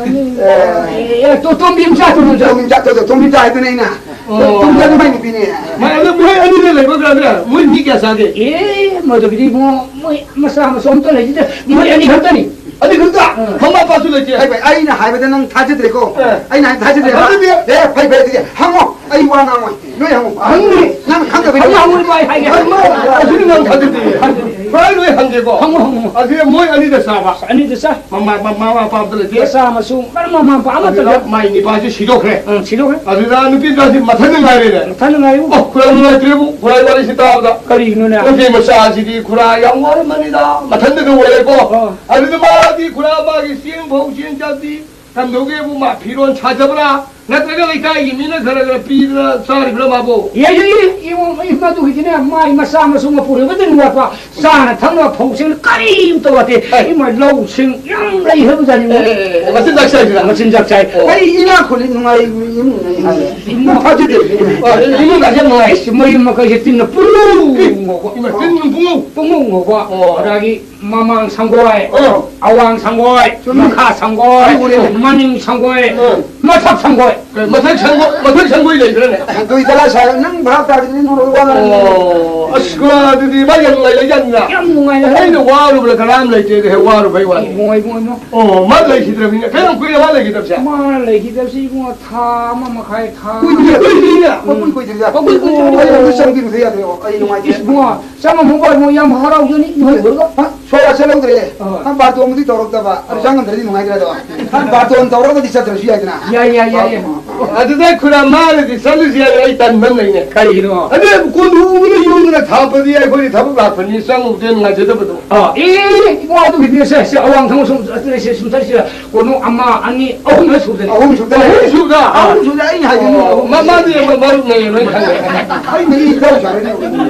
ꯑꯦ, ꯇꯣ-, ꯇꯣꯝꯕꯤ ꯃꯆꯥ, ꯇꯣꯝꯕꯤ ꯃꯆꯥ꯫ ꯇꯣꯝꯕꯤ ꯃꯆꯥ, ꯇꯣꯝꯕꯤ ꯃꯆꯥ ꯍꯥꯏꯗꯨꯅꯦ ꯑꯩꯅ꯫ ꯑꯣ꯫ ꯇꯣꯝꯕꯤ ꯃꯆꯥ ꯃꯥꯏ ꯅꯨꯄꯤꯅꯦ꯫ ꯃꯥ, ꯑꯗꯨ ꯃꯣꯏ ꯑꯅꯤꯗ ꯂꯩꯕ ꯀꯅꯥ? ꯃꯣꯏ ꯃꯤ ꯀꯌꯥ ꯆꯥꯒꯦ? ꯑꯦ, ꯃꯗꯨꯒꯤꯗꯤ ꯏꯕꯨꯡꯉꯣ, ꯃꯣꯏ ꯃꯆꯥ ꯃꯁꯨ ꯑꯝꯇ ꯂꯩꯇꯦꯗ꯫ ꯃꯣꯏ ꯑꯅꯤ ꯈꯛꯇꯅꯤ꯫ ꯑꯅꯤ ꯈꯛꯇ? ꯑꯥ꯫ ꯃꯃꯥ ꯃꯄꯥꯁꯨ ꯂꯩꯇꯦ? ꯐꯩ, ꯐꯩ, ꯑꯩꯅ ꯍꯥꯏꯕꯗ ꯅꯪ ꯊꯥꯖꯗ꯭ꯔꯦꯀꯣ? ꯑꯥ꯫ ꯑꯩꯅ ꯍꯥꯏꯕ ꯊꯥꯖꯗ꯭ꯔꯦ? ꯊꯥꯖꯗꯦ꯫ ꯑꯦ, ꯐꯩ, ꯐꯩ, ꯑꯗꯨꯗꯤ ꯍꯪꯉꯣ꯫ ꯑꯩ ꯋꯥ ꯉꯥꯡꯉꯣꯏ꯫ ꯅꯣꯏ ꯍꯪꯉꯨ꯫ ꯍꯪꯉꯨ꯫ ꯅꯪ ꯈꯪꯗꯕꯩ ꯍꯪꯉꯨ, ꯍꯪꯉꯨ, ꯏꯕꯥꯏ, ꯍꯥꯏꯒꯦ꯫ ꯍꯪꯉꯨ꯫ ꯑꯗꯨꯗꯤ ꯅꯪ ꯊꯥꯖꯗꯦ꯫ ꯍꯪꯉꯨ꯫ ꯍꯣꯏ, ꯅꯣꯏ ꯍꯪꯒꯦꯀꯣ꯫ ꯍꯪꯉꯨ, ꯍꯪꯉꯨ꯫ ꯑꯗꯨꯗꯤ ꯃꯣꯏ ꯑꯅꯤꯗ ꯆꯥꯕ꯫ ꯑꯅꯤꯗ ꯆꯥ꯫ ꯃꯃꯥ, ꯃꯃꯥ, ꯃꯄꯥ ꯑꯝꯇ ꯂꯩꯇꯦ꯫ ꯃꯆꯥ ꯃꯁꯨ ꯃꯔꯝ ꯃꯃꯥ ꯃꯄꯥ ꯑꯃꯠꯇ ꯑꯗꯨꯗ ꯂꯩ꯫ ꯃꯥꯏ ꯅꯤꯄꯥꯁꯤ ꯁꯤꯗꯣꯛꯈ꯭ꯔꯦ꯫ ꯎꯝ, ꯁꯤꯗꯣꯛꯈ꯭ꯔꯦ꯫ ꯑꯗꯨꯗ ꯅꯨꯄꯤ ꯃꯆꯥꯁꯤ ꯃꯊꯟꯗ ꯉꯥꯏꯔꯦꯅꯦ꯫ ꯃꯊꯟꯗ ꯉꯥꯏꯔꯦ꯫ ꯑꯣ, ꯈꯨꯔꯥ ꯅꯨꯡꯉꯥꯏꯇ꯭ꯔꯦꯕꯨ, ꯈꯨꯔꯥ ꯋꯥꯔꯤꯁꯤ ꯇꯥꯕꯗ꯫ ꯀꯔꯤꯒꯤꯅꯣꯅꯦ? ꯅꯨꯄꯤ ꯃꯆꯥꯁꯤꯗꯤ ꯈꯨꯔꯥ ꯌꯥꯝ ꯋꯥꯔꯝꯃꯅꯤꯗ, ꯃꯊꯟꯗꯒ ꯑꯣꯏꯔꯦꯀꯣ꯫ ꯑꯣ꯫ ꯑꯗꯨꯗ ꯃꯥꯗꯤ ꯈꯨꯔꯥ ꯃꯥꯒꯤ ꯆꯦꯡ ꯐꯧ, ꯆꯦꯡ ꯆꯥꯛꯇꯤ ꯀꯝꯗꯧꯒꯦꯕꯨ, ꯃꯥ ꯐꯤꯔꯣꯟ ꯁꯥꯖꯕ꯭ꯔꯥ? ꯅꯠꯇ꯭ꯔꯒ ꯂꯩꯀꯥꯏꯒꯤ ꯃꯤꯅ ꯈꯔ ꯈꯔ ꯄꯤꯗꯅ ꯆꯥꯔꯤꯕ꯭ꯔꯥ ꯃꯥꯕꯨ? ꯌꯦ, ꯌꯦ, ꯌꯦ, ꯏꯕꯨꯡ, ꯏ-, ꯃꯗꯨꯒꯤꯗꯤꯅꯦ, ꯃꯥꯏ ꯃꯆꯥ ꯃꯁꯨ ꯃꯄꯨꯔꯣꯏꯕꯗ ꯋꯥꯠꯄ, ꯆꯥꯅ ꯊꯛꯅꯕ ꯐꯧꯁꯤꯡ ꯀꯔꯤꯝꯇ ꯋꯥꯠꯇꯦ꯫ ꯑꯦ꯫ ꯏꯃꯥ, ꯂꯧꯁꯤꯡ ꯌꯥꯝ ꯂꯩ ꯍꯥꯏꯕꯖꯥꯠꯅꯤ꯫ ꯑꯦ, ꯑꯦ, ꯑꯦ, ꯃꯆꯤꯟꯖꯥꯛ ꯆꯥꯏꯁꯤꯔꯥ? ꯃꯆꯤꯟꯖꯥꯛ ꯆꯥꯏ꯫ ꯑꯣ꯫ ꯑꯩ ꯏꯅꯥꯛ ꯈꯨꯜꯂꯤ, ꯅꯨꯡꯉꯥꯏ ꯏꯃꯨꯡꯅꯤ ꯍꯥꯏꯔꯦ꯫ ꯏꯃꯨꯡ ꯐꯖꯗꯦ꯫ ꯑꯣ, ꯏꯃꯨꯡ ꯐꯖ ꯅꯨꯡꯉꯥꯏ꯫ ꯃꯌꯨꯝ ꯃꯀꯩꯁꯦ ꯇꯤꯟꯅ ꯄꯨꯡꯉꯧ ꯉꯧꯕ꯫ ꯏꯃꯥ, ꯇꯤꯟ ꯄꯨꯡꯉꯧ? ꯄꯨꯡꯉꯧ ꯉꯧꯕ꯫ ꯑꯣ꯫ ꯑꯗꯒꯤ ꯃꯃꯥꯡ ꯁꯪꯒꯣꯏ, ꯑꯥ꯫ ꯑꯋꯥꯡ ꯁꯪꯒꯣꯏ, ꯆꯨꯝꯃꯤ꯫ ꯃꯈꯥ ꯁꯪꯒꯣꯏ, ꯑꯩ ꯎꯔꯦꯅꯦ꯫ ꯃꯅꯤꯡ ꯁꯪꯒꯣꯏ, ꯑꯥ꯫ ꯃꯊꯛ ꯁꯪꯒꯣꯏ꯫ ꯀꯩ, ꯃꯊꯛ ꯁꯪꯒꯣꯏ, ꯃꯊꯛ ꯁꯪꯒꯣꯏ ꯂꯩꯕ꯭ꯔꯥꯅꯦ? ꯁꯪꯒꯣꯏ ꯆꯠꯂ ꯁꯥꯔ, ꯅꯪ ꯚꯥꯞ ꯇꯥꯗ꯭ꯔꯗꯤ ꯅꯪ ꯋꯥꯅ ꯑꯣ, ꯑꯁ, ꯀꯣ, ꯑꯗꯨꯗꯤ ꯃꯥ ꯌꯥꯝ ꯅꯨꯡꯉꯥꯏ ꯂꯩꯖꯥꯠꯅꯤꯅ꯫ ꯌꯥꯝ ꯅꯨꯡꯉꯥꯏ ꯂꯩ꯫ ꯑꯩꯅ ꯋꯥꯔꯨꯕꯗ ꯀꯅꯥꯝ ꯂꯩꯇꯦ, ꯑꯗꯨ ꯍꯦꯛ ꯋꯥꯔꯨꯕꯩ ꯋꯥꯅꯤ꯫ ꯏꯕꯨꯡꯉꯣ, ꯏꯕꯨꯡꯉꯣ, ꯏꯕꯨꯡꯉꯣ꯫ ꯑꯣ, ꯃꯥ ꯂꯩꯈꯤꯗ꯭ꯔꯕꯅꯤꯅ꯫ ꯀꯌꯥꯝ ꯀꯨꯏꯔꯦ ꯃꯥ ꯂꯩꯈꯤꯗꯕꯁꯦ? ꯃꯥ ꯂꯩꯈꯤꯗꯕꯁꯤ, ꯏꯕꯨꯡꯉꯣ, ꯊꯥ ꯑꯃ ꯃꯈꯥꯏ, ꯊꯥ ꯀꯨꯏꯗ꯭ꯔꯤ, ꯀꯨꯏꯗ꯭ꯔꯤꯅꯦ꯫ ꯃꯄꯨꯟ ꯀꯨꯏꯗ꯭ꯔꯤꯗ꯫ ꯃꯄꯨꯟ ꯀꯨꯏꯗ꯭ꯔꯤ꯫ ꯑꯩ ꯑꯃꯨꯛ ꯆꯪꯕꯤꯔꯨꯗ ꯌꯥꯗ꯭ꯔꯦꯕ꯫ ꯑꯩ ꯅꯨꯡꯉꯥꯏꯇꯦ꯫ ꯏꯁ, ꯏꯕꯨꯡꯉꯣ, ꯆꯪꯉꯝꯃꯨ ꯀꯣ, ꯏꯕꯨꯡꯉꯣ, ꯌꯥꯝ ꯍꯔꯥꯎꯖꯅꯤ, ꯏꯕꯨꯡꯉꯣ꯫ ꯍꯥ? ꯁꯣꯛ ꯋꯥꯁꯜꯍꯧꯗ꯭ꯔꯦ꯫ ꯑꯥ꯫ ꯅꯪ ꯕꯥꯔꯇꯣꯟꯕꯨꯗꯤ ꯇꯧꯔꯛꯇꯕ꯫ ꯑꯗꯨ ꯆꯪꯉꯝꯗ꯭ꯔꯗꯤ ꯅꯨꯡꯉꯥꯏꯇ꯭ꯔꯦ ꯑꯗꯣ꯫ ꯅꯪ ꯕꯥꯔꯇꯣꯟ ꯇꯧꯔꯒꯗꯤ ꯆꯠꯇ꯭ꯔꯁꯨ ꯌꯥꯏꯗꯅ꯫ ꯌꯥꯏ, ꯌꯥꯏ, ꯌꯥꯏ, ꯌꯥꯏ꯫ ꯑꯗꯨꯗ ꯈꯨꯔꯥ ꯃꯥꯅꯗꯤ ꯆꯠꯂꯨꯁꯤ ꯍꯥꯏꯔꯦ, ꯑꯩ ꯇꯟꯕ ꯑꯃ ꯂꯩꯅꯦ꯫ ꯀꯔꯤꯒꯤꯅꯣ? ꯑꯗꯨ ꯀꯣꯟꯊꯣꯡꯗꯨꯅ ꯌꯨꯝꯗꯨꯅ ꯊꯥꯞꯄꯗꯤ ꯑꯩꯈꯣꯏꯗꯤ ꯊꯕꯛ ꯂꯥꯛꯄꯅꯤ, ꯆꯪꯉꯨꯕꯗ ꯅꯨꯡꯉꯥꯏꯖꯗꯕꯗꯣ꯫ ꯑꯥ, ꯑꯦ, ꯏꯕꯨꯡꯉꯣ, ꯑꯗꯨꯒꯤꯗꯤ ꯁꯦ, ꯁꯦ, ꯑꯋꯥꯡ ꯊꯪꯕ ꯁꯨꯝ, ꯁꯦ, ꯁꯨꯝ ꯆꯠꯁꯤꯔ꯫ ꯀꯣꯅꯨꯡ ꯑꯃ, ꯑꯅꯤ, ꯑꯍꯨꯝ ꯍꯦꯛ ꯁꯨꯗꯅ꯫ ꯑꯍꯨꯝ ꯁꯨꯗꯅ꯫ ꯑꯍꯨꯝ ꯁꯨꯗ? ꯑꯍꯨꯝ ꯁꯨꯗ, ꯑꯩꯅ ꯍꯥꯏꯗꯣꯏꯅꯦ, ꯑꯣ, ꯑꯍꯨꯝ ꯃ-, ꯁꯨꯗ꯫ ꯃꯥꯗꯤ ꯃ-, ꯃꯔꯨꯞꯅꯦ, ꯂꯣꯏ ꯈꯪꯉꯦ꯫ ꯑꯩ ꯃꯤ ꯏꯇꯥꯎ ꯁꯥꯔꯅꯤ꯫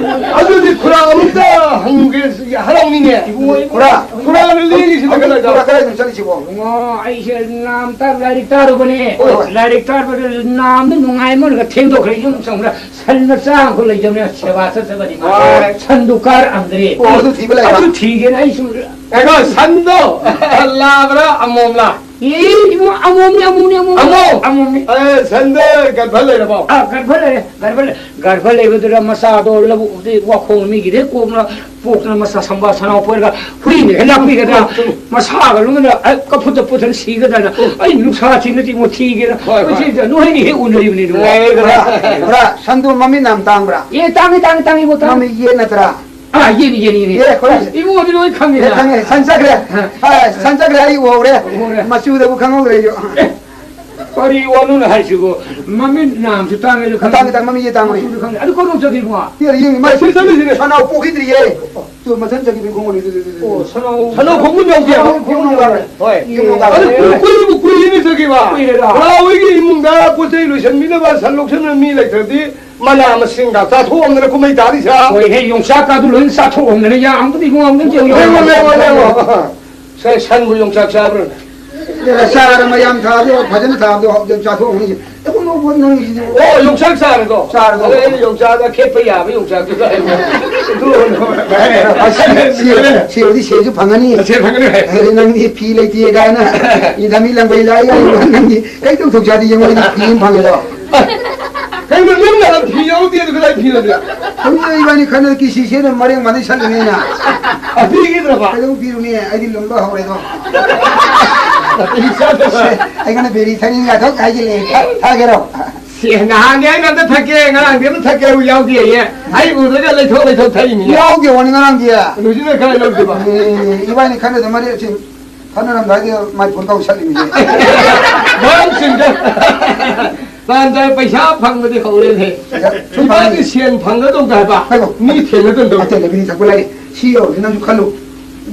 ꯑꯗꯨꯗꯤ ꯈꯨꯔꯥ ꯑꯃꯨꯛꯇ ꯍꯪꯉꯨꯒꯦ, ꯍꯔꯥꯎꯅꯤꯅꯦ꯫ ꯏꯕꯨꯡꯉꯣ, ꯈꯨꯔꯥ꯫ ꯈꯨꯔꯥ ꯂꯦꯡꯉꯤꯁꯤꯅ ꯍꯧꯖꯤꯛ ꯀꯗꯥꯏꯗ? ꯈꯨꯔꯥ ꯀꯗꯥꯏꯗꯅꯣ ꯆꯠꯂꯤꯁꯤꯕꯣ? ꯏꯕꯨꯡꯉꯣ, ꯑꯩꯁꯦ ꯅꯥꯝꯇ ꯂꯥꯏꯔꯤꯛ ꯇꯥꯔꯨꯕꯅꯦ꯫ ꯍꯣꯏ, ꯍꯣꯏ꯫ ꯂꯥꯏꯔꯤꯛ ꯇꯥꯔꯨꯕꯗ ꯅꯥꯝꯗ ꯅꯨꯡꯉꯥꯏꯃꯟꯗꯅ ꯊꯦꯡꯗꯣꯛꯈ꯭ꯔꯦ꯫ ꯌꯨꯝ ꯆꯪꯕꯗ ꯁꯟ ꯃꯆꯥ ꯑꯃꯈꯛ ꯂꯩꯖꯕꯅꯦ, ꯁꯦꯕꯥ ꯆꯠꯆꯕꯅꯤ ꯃꯥ꯫ ꯍꯣꯏ꯫ ꯁꯟꯗꯨ ꯀꯥꯔꯛꯑꯝꯗ꯭ꯔꯦ꯫ ꯑꯣ, ꯑꯗꯨ ꯊꯤꯕ ꯂꯩꯕ? ꯑꯗꯨ ꯊꯤꯒꯦꯅ ꯑꯩ ꯁꯨꯝ ꯉꯥꯏꯈꯣ, ꯁꯟꯗꯣ ꯂꯥꯕ꯭ꯔꯥ ꯑꯃꯣꯝꯂꯥ? ꯑꯦ, ꯏꯕꯨꯡ, ꯑꯃꯣꯝꯅꯤ, ꯑꯃꯣꯝꯅꯤ, ꯑꯃꯣꯝꯅꯤ꯫ ꯑꯃꯣꯝ? ꯑꯃꯣꯝꯅꯤ꯫ ꯑꯦ, ꯁꯟꯗꯣ ꯒꯔꯚ ꯂꯩꯔꯕꯣ? ꯑꯥ, ꯒꯔꯚ ꯂꯩꯔꯦ, ꯒꯔꯚ ꯂꯩ-, ꯒꯔꯚ ꯂꯩꯕꯗꯨꯗ ꯃꯆꯥꯗꯣ ꯂꯧꯕꯨꯛꯇꯒꯤ ꯋꯥꯈꯣꯡ ꯃꯤꯒꯤꯗꯩ ꯀꯣꯛꯅ ꯄꯣꯛꯇꯅ ꯃꯆꯥ ꯁꯝꯕꯥ ꯁꯅꯥ ꯄꯣꯏꯔꯒ ꯍꯨꯏꯅ ꯍꯦꯛ ꯂꯥꯛꯄꯤꯒꯗ꯭ꯔꯥ? ꯃꯁꯥꯒ ꯂꯣꯏꯅ, ꯑ, ꯀꯐꯨꯠꯇ ꯄꯨꯊꯅ ꯁꯤꯒꯗ꯭ꯔꯅ ꯑꯩ ꯅꯨꯡꯁꯥ ꯊꯤꯅꯗꯤ ꯑꯃꯨꯛ ꯊꯤꯒꯦꯅ꯫ ꯍꯣꯏ, ꯍꯣꯏ꯫ ꯑꯩꯈꯣꯏ ꯁꯤꯗ ꯅꯣꯏꯅꯤ ꯍꯦꯛ ꯎꯅꯔꯤꯕꯅꯤ, ꯏꯕꯨꯡ꯫ ꯂꯩꯈ꯭ꯔꯦ꯫ ꯈꯨꯔꯥ, ꯁꯟꯗꯨ ꯃꯃꯤꯠ ꯌꯥꯝ ꯇꯥꯡꯕ꯭ꯔꯥ? ꯑꯦ, ꯇꯥꯡꯉꯤ, ꯇꯥꯡꯉꯤ, ꯇꯥꯡꯉꯤ, ꯏꯕꯨꯡ, ꯇꯥꯡꯉꯤ꯫ ꯃꯃꯤꯠ ꯌꯦꯠ ꯅꯠꯇ꯭ꯔꯥ? ꯑꯥ, ꯌꯦꯠꯅꯤ, ꯌꯦꯠꯅꯤ, ꯌꯦꯠꯅꯤ꯫ ꯑꯦ, ꯑꯩꯈꯣꯏ ꯏꯕꯨꯡꯉꯣꯗꯤ ꯂꯣꯏ ꯈꯪꯉꯤꯗ꯫ ꯑꯦ, ꯈꯪꯉꯦ꯫ ꯁꯟ ꯆꯠꯈ꯭ꯔꯦ꯫ ꯑ꯫ ꯑ, ꯁꯟ ꯆꯠꯈ꯭ꯔꯦ, ꯑꯩ ꯎꯍꯧꯔꯦ꯫ ꯎꯍꯧꯔꯦ꯫ ꯃꯆꯨꯗꯕꯨ ꯈꯪꯍꯧꯗ꯭ꯔꯦ ꯑꯩꯁꯨ꯫ ꯑꯦ, ꯀꯔꯤ ꯋꯥꯅꯣꯅꯦ ꯍꯥꯏꯁꯤꯕꯨ? ꯃꯃꯤꯠ ꯅꯥꯝꯁꯨ ꯇꯥꯡꯉꯦ, ꯑꯗꯨ ꯈꯪꯉꯦ꯫ ꯇꯥꯡꯉꯦ, ꯇꯥꯡꯉꯦ, ꯃꯃꯤꯠꯁꯦ ꯇꯥꯡꯕꯅꯤ꯫ ꯃꯆꯨꯗꯨ ꯈꯪꯉꯦ꯫ ꯑꯗꯨ ꯀꯔꯣꯝ ꯆꯠꯈꯤꯕꯣ? ꯌꯦ, ꯌꯦ, ꯃꯥ ꯁꯤ ꯆꯠꯂꯤꯁꯤꯅꯦ꯫ ꯁꯅꯥꯎ ꯄꯣꯛꯈꯤꯗ꯭ꯔꯤꯌꯦ꯫ ꯇꯨ ꯃꯊꯟ ꯆꯠꯈꯤꯕꯒꯤ ꯈꯣꯡꯎꯞꯅꯤ, ꯇꯨ, ꯇꯨ, ꯇꯨ, ꯇꯨ꯫ ꯑꯣ, ꯁꯅꯥꯎ꯫ ꯁꯅꯥꯎ ꯈꯣꯡꯎꯞ ꯌꯥꯎꯗꯦ꯫ ꯁꯅꯥꯎ ꯈꯣꯡꯎꯞ ꯌꯥꯎꯗꯦ꯫ ꯍꯣꯏ꯫ ꯌꯦ, ꯌꯦ, ꯌꯦ꯫ ꯑꯗꯨ ꯀꯨꯏ-, ꯀꯨꯏꯔꯕ, ꯀꯨꯏꯔꯦꯅꯦ ꯆꯠꯈꯤꯕ꯫ ꯀꯨꯏꯔꯦꯗ꯫ ꯕ꯭ꯔꯥ ꯍꯣꯏꯒꯤ ꯏꯃꯨꯡꯗ ꯄꯣꯠ ꯆꯩ ꯂꯣꯏꯁꯟꯕꯤꯅꯕ, ꯁꯟ ꯂꯧꯁꯟꯕ ꯃꯤ ꯂꯩꯇ꯭ꯔꯗꯤ ꯃꯅꯥ ꯃꯁꯤꯡꯒ ꯆꯥꯊꯣꯛꯑꯝꯗꯅ ꯀꯨꯝꯍꯩ ꯇꯥꯔꯤꯁꯦ꯫ ꯍꯣꯏ, ꯍꯦ, ꯌꯣꯡꯆꯥꯛꯀꯥꯗꯨ ꯂꯣꯏꯅ ꯆꯥꯊꯣꯛꯑꯝꯗꯅ ꯌꯥꯝꯕꯗꯤ ꯏꯕꯨꯡꯉꯣ ꯑꯝꯇꯪ ꯌꯦꯡꯉꯨ꯫ ꯌꯦꯡꯉꯣ, ꯌꯦꯡꯉꯣ, ꯌꯦꯡꯉꯣ꯫ ꯁꯦ, ꯁꯟꯕꯨ ꯌꯣꯡꯆꯥꯛ ꯆꯥꯕ꯭ꯔꯥꯅꯦ? ꯑꯦ, ꯆꯥꯔ ꯃꯌꯥꯝ ꯊꯥꯕꯗꯣ, ꯐꯖꯅ ꯊꯥꯕꯗꯣ ꯌꯥꯝ ꯆꯥꯊꯣꯛꯑꯝꯃꯤ꯫ ꯑꯩꯈꯣꯏ ꯅꯪꯒꯤꯁꯤꯗꯤ ꯑꯣ, ꯌꯣꯡꯆꯥꯛ ꯆꯥꯔꯗꯣ? ꯆꯥꯔꯗꯣ꯫ ꯑꯗ ꯑꯩꯅ ꯌꯣꯡꯆꯥꯛ, ꯑꯈꯦꯠꯄ ꯌꯥꯕ ꯌꯣꯡꯆꯥꯛꯇꯨ ꯆꯥꯏ꯫ ꯑꯗꯨ ꯑꯣꯏꯅ ꯑꯁ, ꯁꯤ-, ꯁꯤꯕꯗꯤ ꯁꯦꯟꯁꯨ ꯐꯪꯉꯅꯤ꯫ ꯁꯦꯟ ꯐꯪꯒꯅꯤ ꯚꯥꯏ꯫ ꯑꯗꯨꯗꯤ ꯅꯪꯗꯤ ꯐꯤ ꯂꯩꯇꯦ ꯀꯥꯏꯅ ꯏꯟꯊꯝꯃꯤ ꯂꯪꯕꯩ ꯂꯥꯛꯑꯦ ꯀꯥꯏꯅ ꯅꯪꯗꯤ ꯀꯩ ꯇꯧꯊꯣꯛ ꯆꯥꯗꯤ ꯌꯦꯡꯉꯣ, ꯑꯩꯗꯤ ꯐꯤ ꯑꯃ ꯐꯪꯉꯦꯗꯣ꯫ ꯀꯩꯅꯣ, ꯅꯪꯅ ꯐꯤ ꯌꯥꯎꯗꯦ ꯑꯗꯨ ꯀꯗꯥꯏ ꯐꯤꯅꯣ ꯑꯗꯨ? ꯍꯧꯖꯤꯛ ꯏꯕꯥꯅꯤ ꯈꯟꯅ ꯀꯤꯁꯤꯁꯦꯅ ꯃꯔꯦꯡ ꯃꯥꯟꯅꯩ ꯁꯜꯂꯤꯅꯦꯅ꯫ ꯑ, ꯄꯤꯈꯤꯗ꯭ꯔꯕ? ꯀꯩꯗꯧ ꯄꯤꯔꯨꯅꯤ? ꯑꯩꯗꯤ ꯂꯨꯝꯕ ꯍꯧꯔꯦꯗꯣ꯫ ꯅꯥꯇꯩ ꯆꯥꯗꯕ꯫ ꯑꯩꯉꯣꯟꯗ ꯕꯦꯔꯤ ꯊꯛꯅꯤꯡꯉꯥꯏ ꯊꯛ ꯍꯥꯏꯖꯤꯜꯂꯛꯑꯦ꯫ ꯊꯛ-, ꯊꯛꯑꯒꯦꯔꯣ? ꯁꯤ ꯅꯍꯥꯟꯗꯤ ꯑꯩꯅ ꯑꯝꯇ ꯊꯛꯀꯦ, ꯉꯔꯥꯡꯗꯤ ꯑꯝꯇ ꯊꯛꯀꯦ ꯍꯥꯏꯕ ꯌꯥꯎꯗꯦꯌꯦ꯫ ꯑꯩ ꯎꯗ꯭ꯔꯒ ꯂꯩꯊꯣꯛ ꯂꯩꯊꯣꯛ ꯊꯛꯏꯅꯤ꯫ ꯌꯥꯎꯗꯦ ꯋꯥꯅꯤ ꯉꯔꯥꯡꯗꯤ꯫ ꯍꯧꯖꯤꯛꯅ ꯀꯥꯏ ꯂꯧꯗꯣꯏꯕ? ꯑꯦ, ꯏꯕꯥꯅꯤ ꯈꯟꯅꯗ ꯃꯔꯦ-, ꯁꯤ ꯈꯟꯅꯔꯝꯗꯥꯏꯗ ꯃꯥꯏ ꯐꯣꯟ ꯇꯧ ꯁꯠꯂꯤꯃꯤꯅꯦ꯫ ꯃꯔꯝꯁꯤꯡꯗ ꯇꯥꯟ ꯆꯥꯏ ꯄꯩꯁꯥ ꯐꯪꯕꯗꯤ ꯍꯧꯔꯦꯅꯦ꯫ ꯄꯩꯁꯥ ꯁꯨꯝ ꯏꯕꯥꯅꯤ ꯐꯪꯉꯤ꯫ ꯁꯦꯟ ꯐꯪꯒꯗꯧꯗ ꯍꯥꯏꯕ꯫ ꯍꯥꯏꯕ꯫ ꯃꯤ ꯊꯦꯡꯅꯗꯧꯗ꯫ ꯑꯇꯩ ꯂꯩꯕꯤꯅꯤ ꯊꯛꯄ ꯂꯩ꯫ ꯁꯤ ꯌꯧꯔꯗꯤ ꯅꯪꯁꯨ ꯈꯜꯂꯨ꯫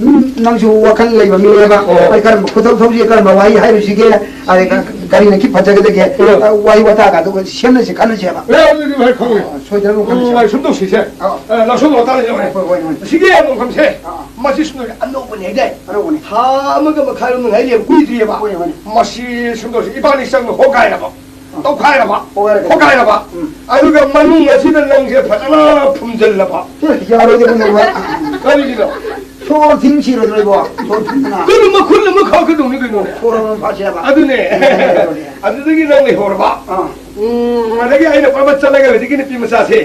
ꯎꯝ, ꯅꯪꯁꯨ ꯋꯥꯈꯜ ꯂꯩꯕ ꯃꯤꯅꯦꯕ꯫ ꯑꯣ꯫ ꯑꯩ ꯀꯔꯝꯕ ꯈꯨꯗꯧ ꯊꯧꯁꯤ, ꯀꯔꯝꯕ ꯋꯥꯍꯩ ꯍꯥꯏꯔꯨꯁꯤꯒꯦ, ꯑꯗꯩ ꯀ-, ꯀꯔꯤꯅ ꯈꯤ ꯐꯖꯒꯗꯒꯦ? ꯑꯣ꯫ ꯑ, ꯋꯥꯍꯩ ꯋꯥꯇꯥꯒ ꯑꯗꯨꯒ ꯁꯦꯝꯅꯁꯤ ꯈꯟꯅꯁꯦꯕ꯫ ꯑꯦ, ꯑꯗꯨꯗꯤ ꯚꯥꯏ ꯈꯪꯉꯦ꯫ ꯑ, ꯁꯣꯏꯗꯅꯕ ꯎꯝ, ꯈꯟꯅꯁꯦꯕ꯫ ꯚꯥꯏ, ꯁꯨꯝ ꯇꯧꯁꯤꯁꯦ꯫ ꯑ꯫ ꯑ, ꯂꯧꯁꯤꯜꯂꯣ, ꯇꯥꯔꯁꯤ, ꯚꯥꯏ꯫ ꯍꯣꯏ, ꯍꯣꯏ, ꯍꯣꯏ꯫ ꯁꯤꯒꯤ ꯃꯐꯝꯁꯦ, ꯑ꯫ ꯃꯁꯤ ꯁꯨꯝ ꯑꯅꯧꯕꯅꯦ ꯍꯥꯏꯗꯥꯏ? ꯑꯅꯧꯕꯅꯦ꯫ ꯊꯥ ꯑꯃꯒ ꯃꯈꯥꯏꯔꯣꯝ ꯉꯥꯏꯔꯤ, ꯀꯨꯏꯗ꯭ꯔꯤꯑꯕ꯫ ꯍꯣꯏ, ꯍꯣꯏ꯫ ꯃꯁꯤ ꯁꯨꯝ ꯇꯧꯁꯤ, ꯏꯕꯥꯅꯤ ꯆꯪꯕ ꯍꯣꯒꯥꯏꯔꯕ꯫ ꯇꯧꯈꯥꯏꯔꯕ꯫ ꯍꯣꯒꯥꯏꯔꯒ꯫ ꯍꯣꯒꯥꯏꯔꯕ꯫ ꯎꯝ꯫ ꯑꯗꯨꯒ ꯃꯅꯨꯡ ꯑꯁꯤꯗ ꯅꯪꯁꯦ ꯐꯖꯅ ꯐꯨꯝꯖꯤꯜꯂꯕ꯫ ꯑꯦ, ꯌꯥꯔꯣꯏꯗꯕ ꯅꯪ ꯋꯥ꯫ ꯀꯔꯤꯒꯤꯅꯣ? ꯁꯣꯔ ꯊꯤꯡ ꯁꯤꯔꯣꯏꯗ꯭ꯔꯣ ꯏꯕꯣ? ꯁꯣꯔ ꯊꯤꯡꯗꯅ꯫ ꯀꯩꯅꯣ ꯃꯈꯨꯠ ꯑꯃ ꯈꯥꯛꯀꯗꯧꯅꯤ ꯀꯩꯅꯣ꯫ ꯁꯣꯔ ꯑꯃ ꯐꯥꯁꯦ ꯍꯥꯏꯕ꯫ ꯑꯗꯨꯅꯦ꯫ ꯌꯥꯔꯣꯏ, ꯌꯥꯔꯣꯏ꯫ ꯑꯗꯨꯗꯒꯤ ꯅꯪ ꯂꯩꯍꯧꯔꯕ꯫ ꯑꯥ꯫ ꯎꯝ, ꯑꯗꯒꯤ ꯑꯩꯅ ꯄ꯭ꯔꯕꯠ ꯆꯠꯂꯒ ꯍꯧꯖꯤꯛꯀꯤ ꯅꯨꯄꯤ ꯃꯆꯥꯁꯦ꯫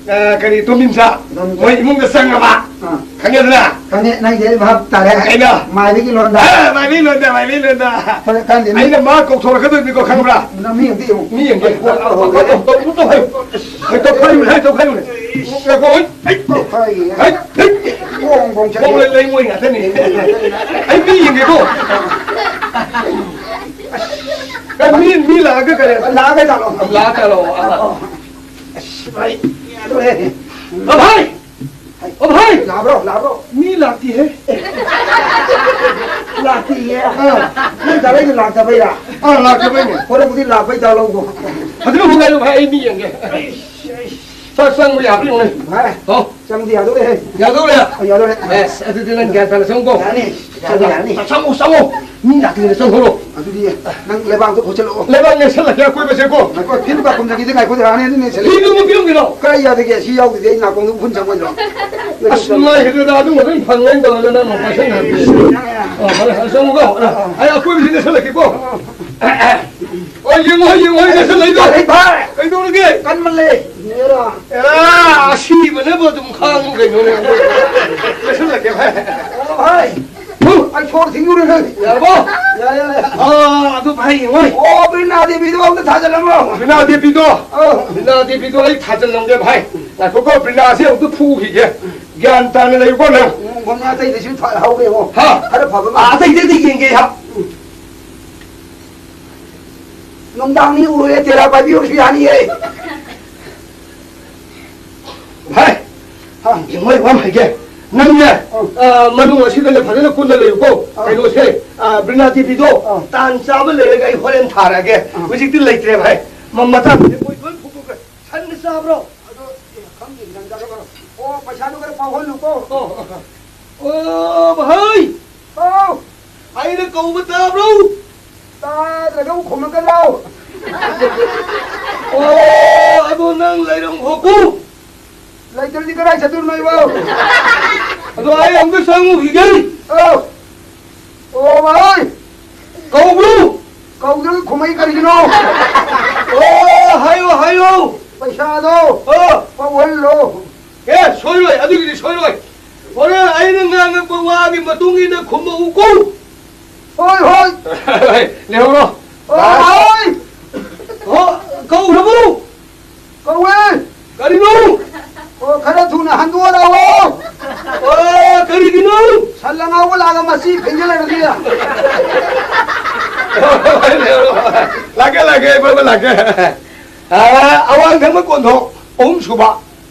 ꯑ, ꯀꯔꯤ, ꯇꯣꯝꯕꯤꯝꯆꯥ, ꯇꯣꯝꯕꯤꯝꯆꯥ꯫ ꯃꯣꯏ ꯏꯃꯨꯡꯗ ꯆꯪꯉꯕ? ꯑꯥ꯫ ꯈꯪꯉꯦꯗꯅ? ꯈꯪꯉꯦ, ꯅꯪꯒꯤꯗꯤ ꯑꯩ ꯚꯥꯞ ꯇꯥꯔꯦ꯫ ꯀꯩꯅꯣ? ꯃꯥꯏꯕꯒꯤ ꯂꯣꯟꯗ꯫ ꯑ, ꯃꯥꯏꯕꯒꯤ ꯂꯣꯟꯗ, ꯃꯥꯏꯕꯒꯤ ꯂꯣꯟꯗ꯫ ꯍꯣꯏ, ꯈꯪꯗꯦ, ꯃꯤ ꯑꯩꯅ ꯃꯥ ꯀꯧꯊꯣꯔꯛꯀꯗꯣꯏꯅꯤꯀꯣ, ꯈꯪꯕ꯭ꯔꯥ? ꯅꯪ ꯃꯤ ꯑꯝꯇ ꯌꯦꯡꯉꯨ꯫ ꯃꯤ ꯌꯦꯡꯒꯦ꯫ ꯍꯣꯏ, ꯍꯣꯏ, ꯍꯣꯏ, ꯍꯣꯏ꯫ ꯇꯧ-, ꯇꯧ-, ꯇꯧ-, ꯍꯥꯏꯌꯨ꯫ ꯍꯣꯏ, ꯇꯧꯈꯥꯏꯌꯨꯅꯦ, ꯍꯥꯏ, ꯇꯧꯈꯥꯏꯌꯨꯅꯦ꯫ ꯉꯥꯏꯈꯣ, ꯍꯣꯏ, ꯍꯩ, ꯇꯧꯈꯥꯏꯌꯦ꯫ ꯍꯩ, ꯍꯩ꯫ ꯕꯣꯡ, ꯕꯣꯡ ꯆꯠꯂꯦ꯫ ꯕꯣꯡ ꯂꯩ, ꯂꯩꯉꯣꯏ ꯉꯥꯛꯇꯅꯤ꯫ ꯑꯩ ꯃꯤ ꯌꯦꯡꯒꯦꯀꯣ꯫ ꯑꯦ, ꯃꯤ, ꯃꯤ ꯂꯥꯛꯑꯒ ꯀꯔꯤ? ꯂꯥꯛꯑꯒ ꯆꯠꯂꯣ꯫ ꯂꯥꯛꯑꯒ ꯆꯠꯂꯣ꯫ ꯑꯁ, ꯚꯥꯏ, ꯌꯥꯗ꯭ꯔꯦ꯫ ꯑꯣ, ꯚꯥꯏ! ꯑꯣ, ꯚꯥꯏ! ꯂꯥꯛꯑꯕ꯭ꯔꯣ? ꯂꯥꯛꯑꯕ꯭ꯔꯣ? ꯃꯤ ꯂꯥꯛꯇꯤꯍꯦ꯫ ꯂꯥꯛꯇꯤꯌꯦ? ꯑꯥ꯫ ꯅꯪ ꯗꯥꯏꯔꯦꯛ ꯂꯥꯛꯇꯕꯩꯔꯥ? ꯑꯥ, ꯂꯥꯛꯇꯕꯩꯅꯦ꯫ ꯍꯣꯔꯦꯟꯕꯨꯗꯤ ꯂꯥꯛꯄꯩ ꯗꯥꯎ ꯂꯧꯒꯣ꯫ ꯐꯖꯅ ꯍꯣꯠꯅꯔꯣ, ꯚꯥꯏ, ꯑꯩ ꯃꯤ ꯌꯦꯡꯒꯦ꯫ ꯑꯩꯁ, ꯑꯩꯁ꯫ ꯆꯥꯛ ꯆꯪꯕ ꯌꯥꯕ꯭ꯔꯥ ꯌꯦꯡꯉꯨꯅꯦ꯫ ꯚꯥꯏ꯫ ꯍꯥꯎ꯫ ꯆꯪꯗꯤ ꯌꯥꯗꯧꯔꯦꯍꯦ꯫ ꯌꯥꯗꯧꯔꯦ? ꯑ, ꯌꯥꯗꯧꯔꯦ꯫ ꯑꯦꯁ, ꯑꯗꯨꯗꯤ ꯅꯪ ꯒ꯭ꯌꯥꯟ ꯇꯥꯅ ꯆꯪꯉꯨꯀꯣ꯫ ꯌꯥꯅꯤ, ꯌꯥꯅꯤ, ꯌꯥꯅꯤ꯫ ꯆꯪꯉꯣ, ꯆꯪꯉꯣ꯫ ꯃꯤ ꯂꯥꯛꯇ꯭ꯔꯤꯉꯩꯗ ꯆꯪꯍꯧꯔꯣ꯫ ꯑꯗꯨꯗꯤ ꯅꯪ ꯂꯩꯕꯥꯛꯇꯣ ꯈꯣꯠꯆꯜꯂꯛꯑꯣ꯫ ꯂꯩꯕꯥꯛ ꯅꯦꯠꯁꯜꯂꯛꯀꯦ ꯑꯀꯣꯏꯕꯁꯦꯀꯣ꯫ ꯉꯥꯏꯈꯣ, ꯐꯤꯜ ꯄꯥꯈꯨꯝꯗꯒꯤꯗꯤ ꯉꯥꯏꯈꯣ, ꯍꯥꯟꯅ ꯑꯗꯨꯝ ꯅꯦꯠꯁꯜꯂꯦ꯫ ꯐꯤꯗꯨ ꯑꯃꯨꯛ ꯄꯤꯔꯝꯒꯤꯅꯣ? ꯀꯥꯏ ꯌꯥꯗꯒꯦ? ꯁꯤ ꯌꯥꯎꯗ꯭ꯔꯗꯤ ꯑꯩ ꯅꯥꯀꯣꯡꯗ ꯎꯐꯨꯟ ꯆꯪꯉꯣꯏꯗ꯭ꯔꯣ? ꯑꯁ, ꯅꯨꯡꯉꯥꯏꯈꯤꯗ꯭ꯔꯦꯗ, ꯑꯗꯨꯝ ꯑꯗꯨꯝ ꯐꯪꯉꯦꯅ ꯇꯧꯔꯒ ꯅꯪ ꯑꯃꯨꯛ ꯄꯥꯏꯁꯟꯈ꯭ꯔꯗꯤ꯫ ꯑ, ꯐꯔꯦ, ꯐꯔꯦ, ꯆꯪꯉꯨꯀꯣ꯫ ꯑ, ꯑꯩ ꯑꯀꯣꯏꯕꯁꯤ ꯅꯦꯠꯁꯜꯂꯛꯀꯦꯀꯣ꯫ ꯑꯣ, ꯌꯦꯡꯉꯣ, ꯌꯌꯦꯡꯉꯣ, ꯑꯩ ꯅꯦꯠꯁꯜꯂꯛꯏꯗꯣ꯫ ꯐꯔꯦ, ꯐꯔꯦ꯫ ꯀꯩꯗꯧꯔꯒꯦ? ꯀꯟꯃꯜꯂꯦ꯫ ꯅꯦꯔꯣ꯫ ꯑꯦꯔꯥ, ꯑꯁꯤꯕꯅꯕꯨ ꯑꯗꯨꯝ ꯈꯥꯡꯉꯨ ꯀꯩꯅꯣꯅꯦ꯫ ꯂꯣꯏꯁꯤꯜꯂꯒꯦ, ꯚꯥꯏ꯫ ꯑꯣ, ꯚꯥꯏ꯫ ꯍꯨ! ꯑꯩ ꯁꯣꯔ ꯊꯤꯡꯉꯨꯔꯦ, ꯚꯥꯏ꯫ ꯌꯥꯔꯕꯣ? ꯌꯥꯔꯦ, ꯌꯥꯔꯦ꯫ ꯑꯥ, ꯑꯗꯨ ꯚꯥꯏ, ꯌꯦꯡꯉꯣ꯫ ꯑꯣ, ꯕꯤꯔꯅꯥ ꯗꯦꯕꯤꯗꯣ ꯑꯝꯇ ꯊꯥꯖꯤꯜꯂꯝꯃꯣ꯫ ꯕꯤꯔꯅꯥ ꯗꯦꯕꯤꯗꯣ? ꯑꯧ꯫ ꯕꯤꯔꯅꯥ ꯗꯦꯕꯤꯗꯣ ꯑꯩ ꯊꯥꯖꯤꯜꯂꯝꯒꯦ, ꯚꯥꯏ꯫ ꯉꯥꯏꯈꯣꯀꯣ, ꯕꯤꯔꯅꯥꯁꯦ ꯑꯃꯨꯛꯇ ꯐꯨꯈꯤꯒꯦ꯫ ꯒ꯭ꯌꯥꯟ ꯇꯥꯅ ꯂꯩꯌꯨꯀꯣ, ꯅꯪ꯫ ꯎꯝ, ꯕꯣꯝꯅꯥ ꯑꯇꯩꯗꯁꯨ ꯐ-, ꯍꯧꯔꯦ, ꯌꯦꯡꯉꯣ꯫ ꯍꯥ? ꯈꯔ ꯐꯕ ꯃꯥꯜꯂꯦ꯫ ꯑꯥ, ꯑꯇꯩꯗꯗꯤ ꯌꯦꯡꯒꯦ, ꯍꯥ? ꯎꯝ꯫ ꯅꯨꯡꯗꯥꯡꯅꯤ ꯎꯔꯣꯏꯌꯦ, ꯇꯦꯔꯥ ꯄꯥꯏꯕꯤ ꯑꯣꯏꯔꯁꯨ ꯌꯥꯅꯤꯌꯦ꯫ ꯚꯥꯏ, ꯍꯥ꯫ ꯌꯦꯡꯉꯣ, ꯌꯦꯡꯉꯣ, ꯑꯃ ꯍꯥꯏꯒꯦ꯫ ꯅꯪꯅꯦ, ꯑꯥ꯫ ꯑ, ꯃꯅꯨꯡ ꯑꯁꯤꯗꯅꯦ ꯐꯖꯅ ꯀꯨꯟꯅ ꯂꯩꯌꯨꯀꯣ꯫ ꯑꯥ꯫ ꯀꯩꯅꯣꯁꯦ, ꯑ, ꯕ꯭ꯔꯤꯅꯥ ꯗꯦꯕꯤꯗꯣ, ꯑꯥ꯫ ꯇꯥꯟ ꯆꯥꯕ ꯂꯩꯔꯒ ꯑꯩ ꯍꯣꯔꯦꯟ ꯊꯥꯔꯛꯑꯒꯦ꯫ ꯑꯥ꯫ ꯍꯧꯖꯤꯛꯇꯤ ꯂꯩꯇ꯭ꯔꯦ, ꯚꯥꯏ꯫ ꯃ-, ꯃꯇꯥꯡꯗꯨꯗꯤ ꯃꯣꯏ ꯂꯣꯏ ꯐꯨꯗꯣꯛꯈ꯭ꯔꯦ꯫ ꯁꯟꯅ ꯆꯥꯕ꯭ꯔꯣ? ꯑꯗꯣ, ꯑꯦ, ꯈꯪꯗꯦ, ꯒ꯭ꯌꯥꯟ ꯇꯥꯗꯕ꯭ꯔꯣ? ꯑꯣ, ꯄꯩꯁꯥꯗꯣ ꯈꯔ ꯐꯥꯎꯍꯜꯂꯨꯀꯣ꯫ ꯑꯣ, ꯑꯣ, ꯚꯥꯏ! ꯍꯥꯎ! ꯑꯩꯅ ꯀꯧꯕ ꯇꯥꯕ꯭ꯔꯣ? ꯇꯥꯗ꯭ꯔꯒ ꯑꯃꯨꯛ ꯈꯨꯝꯃꯛꯀꯗ꯭ꯔꯣ? ꯑꯣ, ꯑꯗꯣ ꯅꯪ ꯂꯩꯔꯝꯈꯣꯀꯣ꯫ ꯂꯩꯇ꯭ꯔꯗꯤ ꯀꯗꯥꯏ ꯆꯠꯇꯣꯏꯅꯣ ꯑꯩꯕꯣ? ꯑꯗꯣ ꯑꯩ ꯑꯃꯨꯛꯇ ꯆꯪꯉꯨꯈꯤꯒꯦ꯫ ꯑꯧ꯫ ꯑꯣ, ꯚꯥꯏ꯫ ꯀꯧꯕ꯭ꯔꯣ? ꯀꯧꯗ꯭ꯔꯒ ꯈꯨꯝꯃꯛꯏ ꯀꯔꯤꯒꯤꯅꯣ? ꯑꯣ, ꯍꯥꯏꯌꯣ, ꯍꯥꯏꯌꯣ꯫ ꯄꯩꯁꯥꯗꯣ ꯑꯣ꯫ ꯄꯥꯎꯍꯜꯂꯣ꯫ ꯑꯦ, ꯁꯣꯏꯔꯣꯏ, ꯑꯗꯨꯒꯤꯗꯤ ꯁꯣꯏꯔꯣꯏ꯫ ꯍꯣꯔꯦꯟ ꯑꯩꯅ ꯉꯥꯡꯉꯛꯄ ꯋꯥꯒꯤ ꯃꯇꯨꯡ ꯏꯟꯅ ꯈꯨꯝꯃꯛꯎꯀꯣ꯫ ꯍꯣꯏ, ꯍꯣꯏ꯫ ꯂꯩꯍꯧꯔꯣ꯫ ꯍꯣꯏ, ꯍꯣꯏ꯫ ꯍꯣ, ꯀꯧꯈ꯭ꯔꯕꯣ? ꯀꯧꯋꯦ꯫ ꯀꯔꯤꯅꯣ? ꯑꯣ, ꯈꯔ ꯊꯨꯅ ꯍꯟꯗꯣꯛꯑꯣ ꯂꯥꯛꯑꯣ꯫ ꯑꯣ, ꯀꯔꯤꯒꯤꯅꯣ? ꯁꯟ ꯂꯪꯉꯥꯎꯕ ꯂꯥꯛꯑꯒ ꯃꯁꯤ ꯐꯤꯡꯒ ꯂꯩꯔꯝꯃꯤ꯫ ꯂꯥꯛꯀꯦ, ꯂꯥꯛꯀꯦ, ꯑꯩ ꯀꯣꯏꯕ ꯂꯥꯛꯀꯦ꯫ ꯑꯥ, ꯑꯋꯥꯡ ꯊꯪꯕ ꯀꯣꯟꯊꯣꯡ ꯑꯍꯨꯝ ꯁꯨꯕ꯫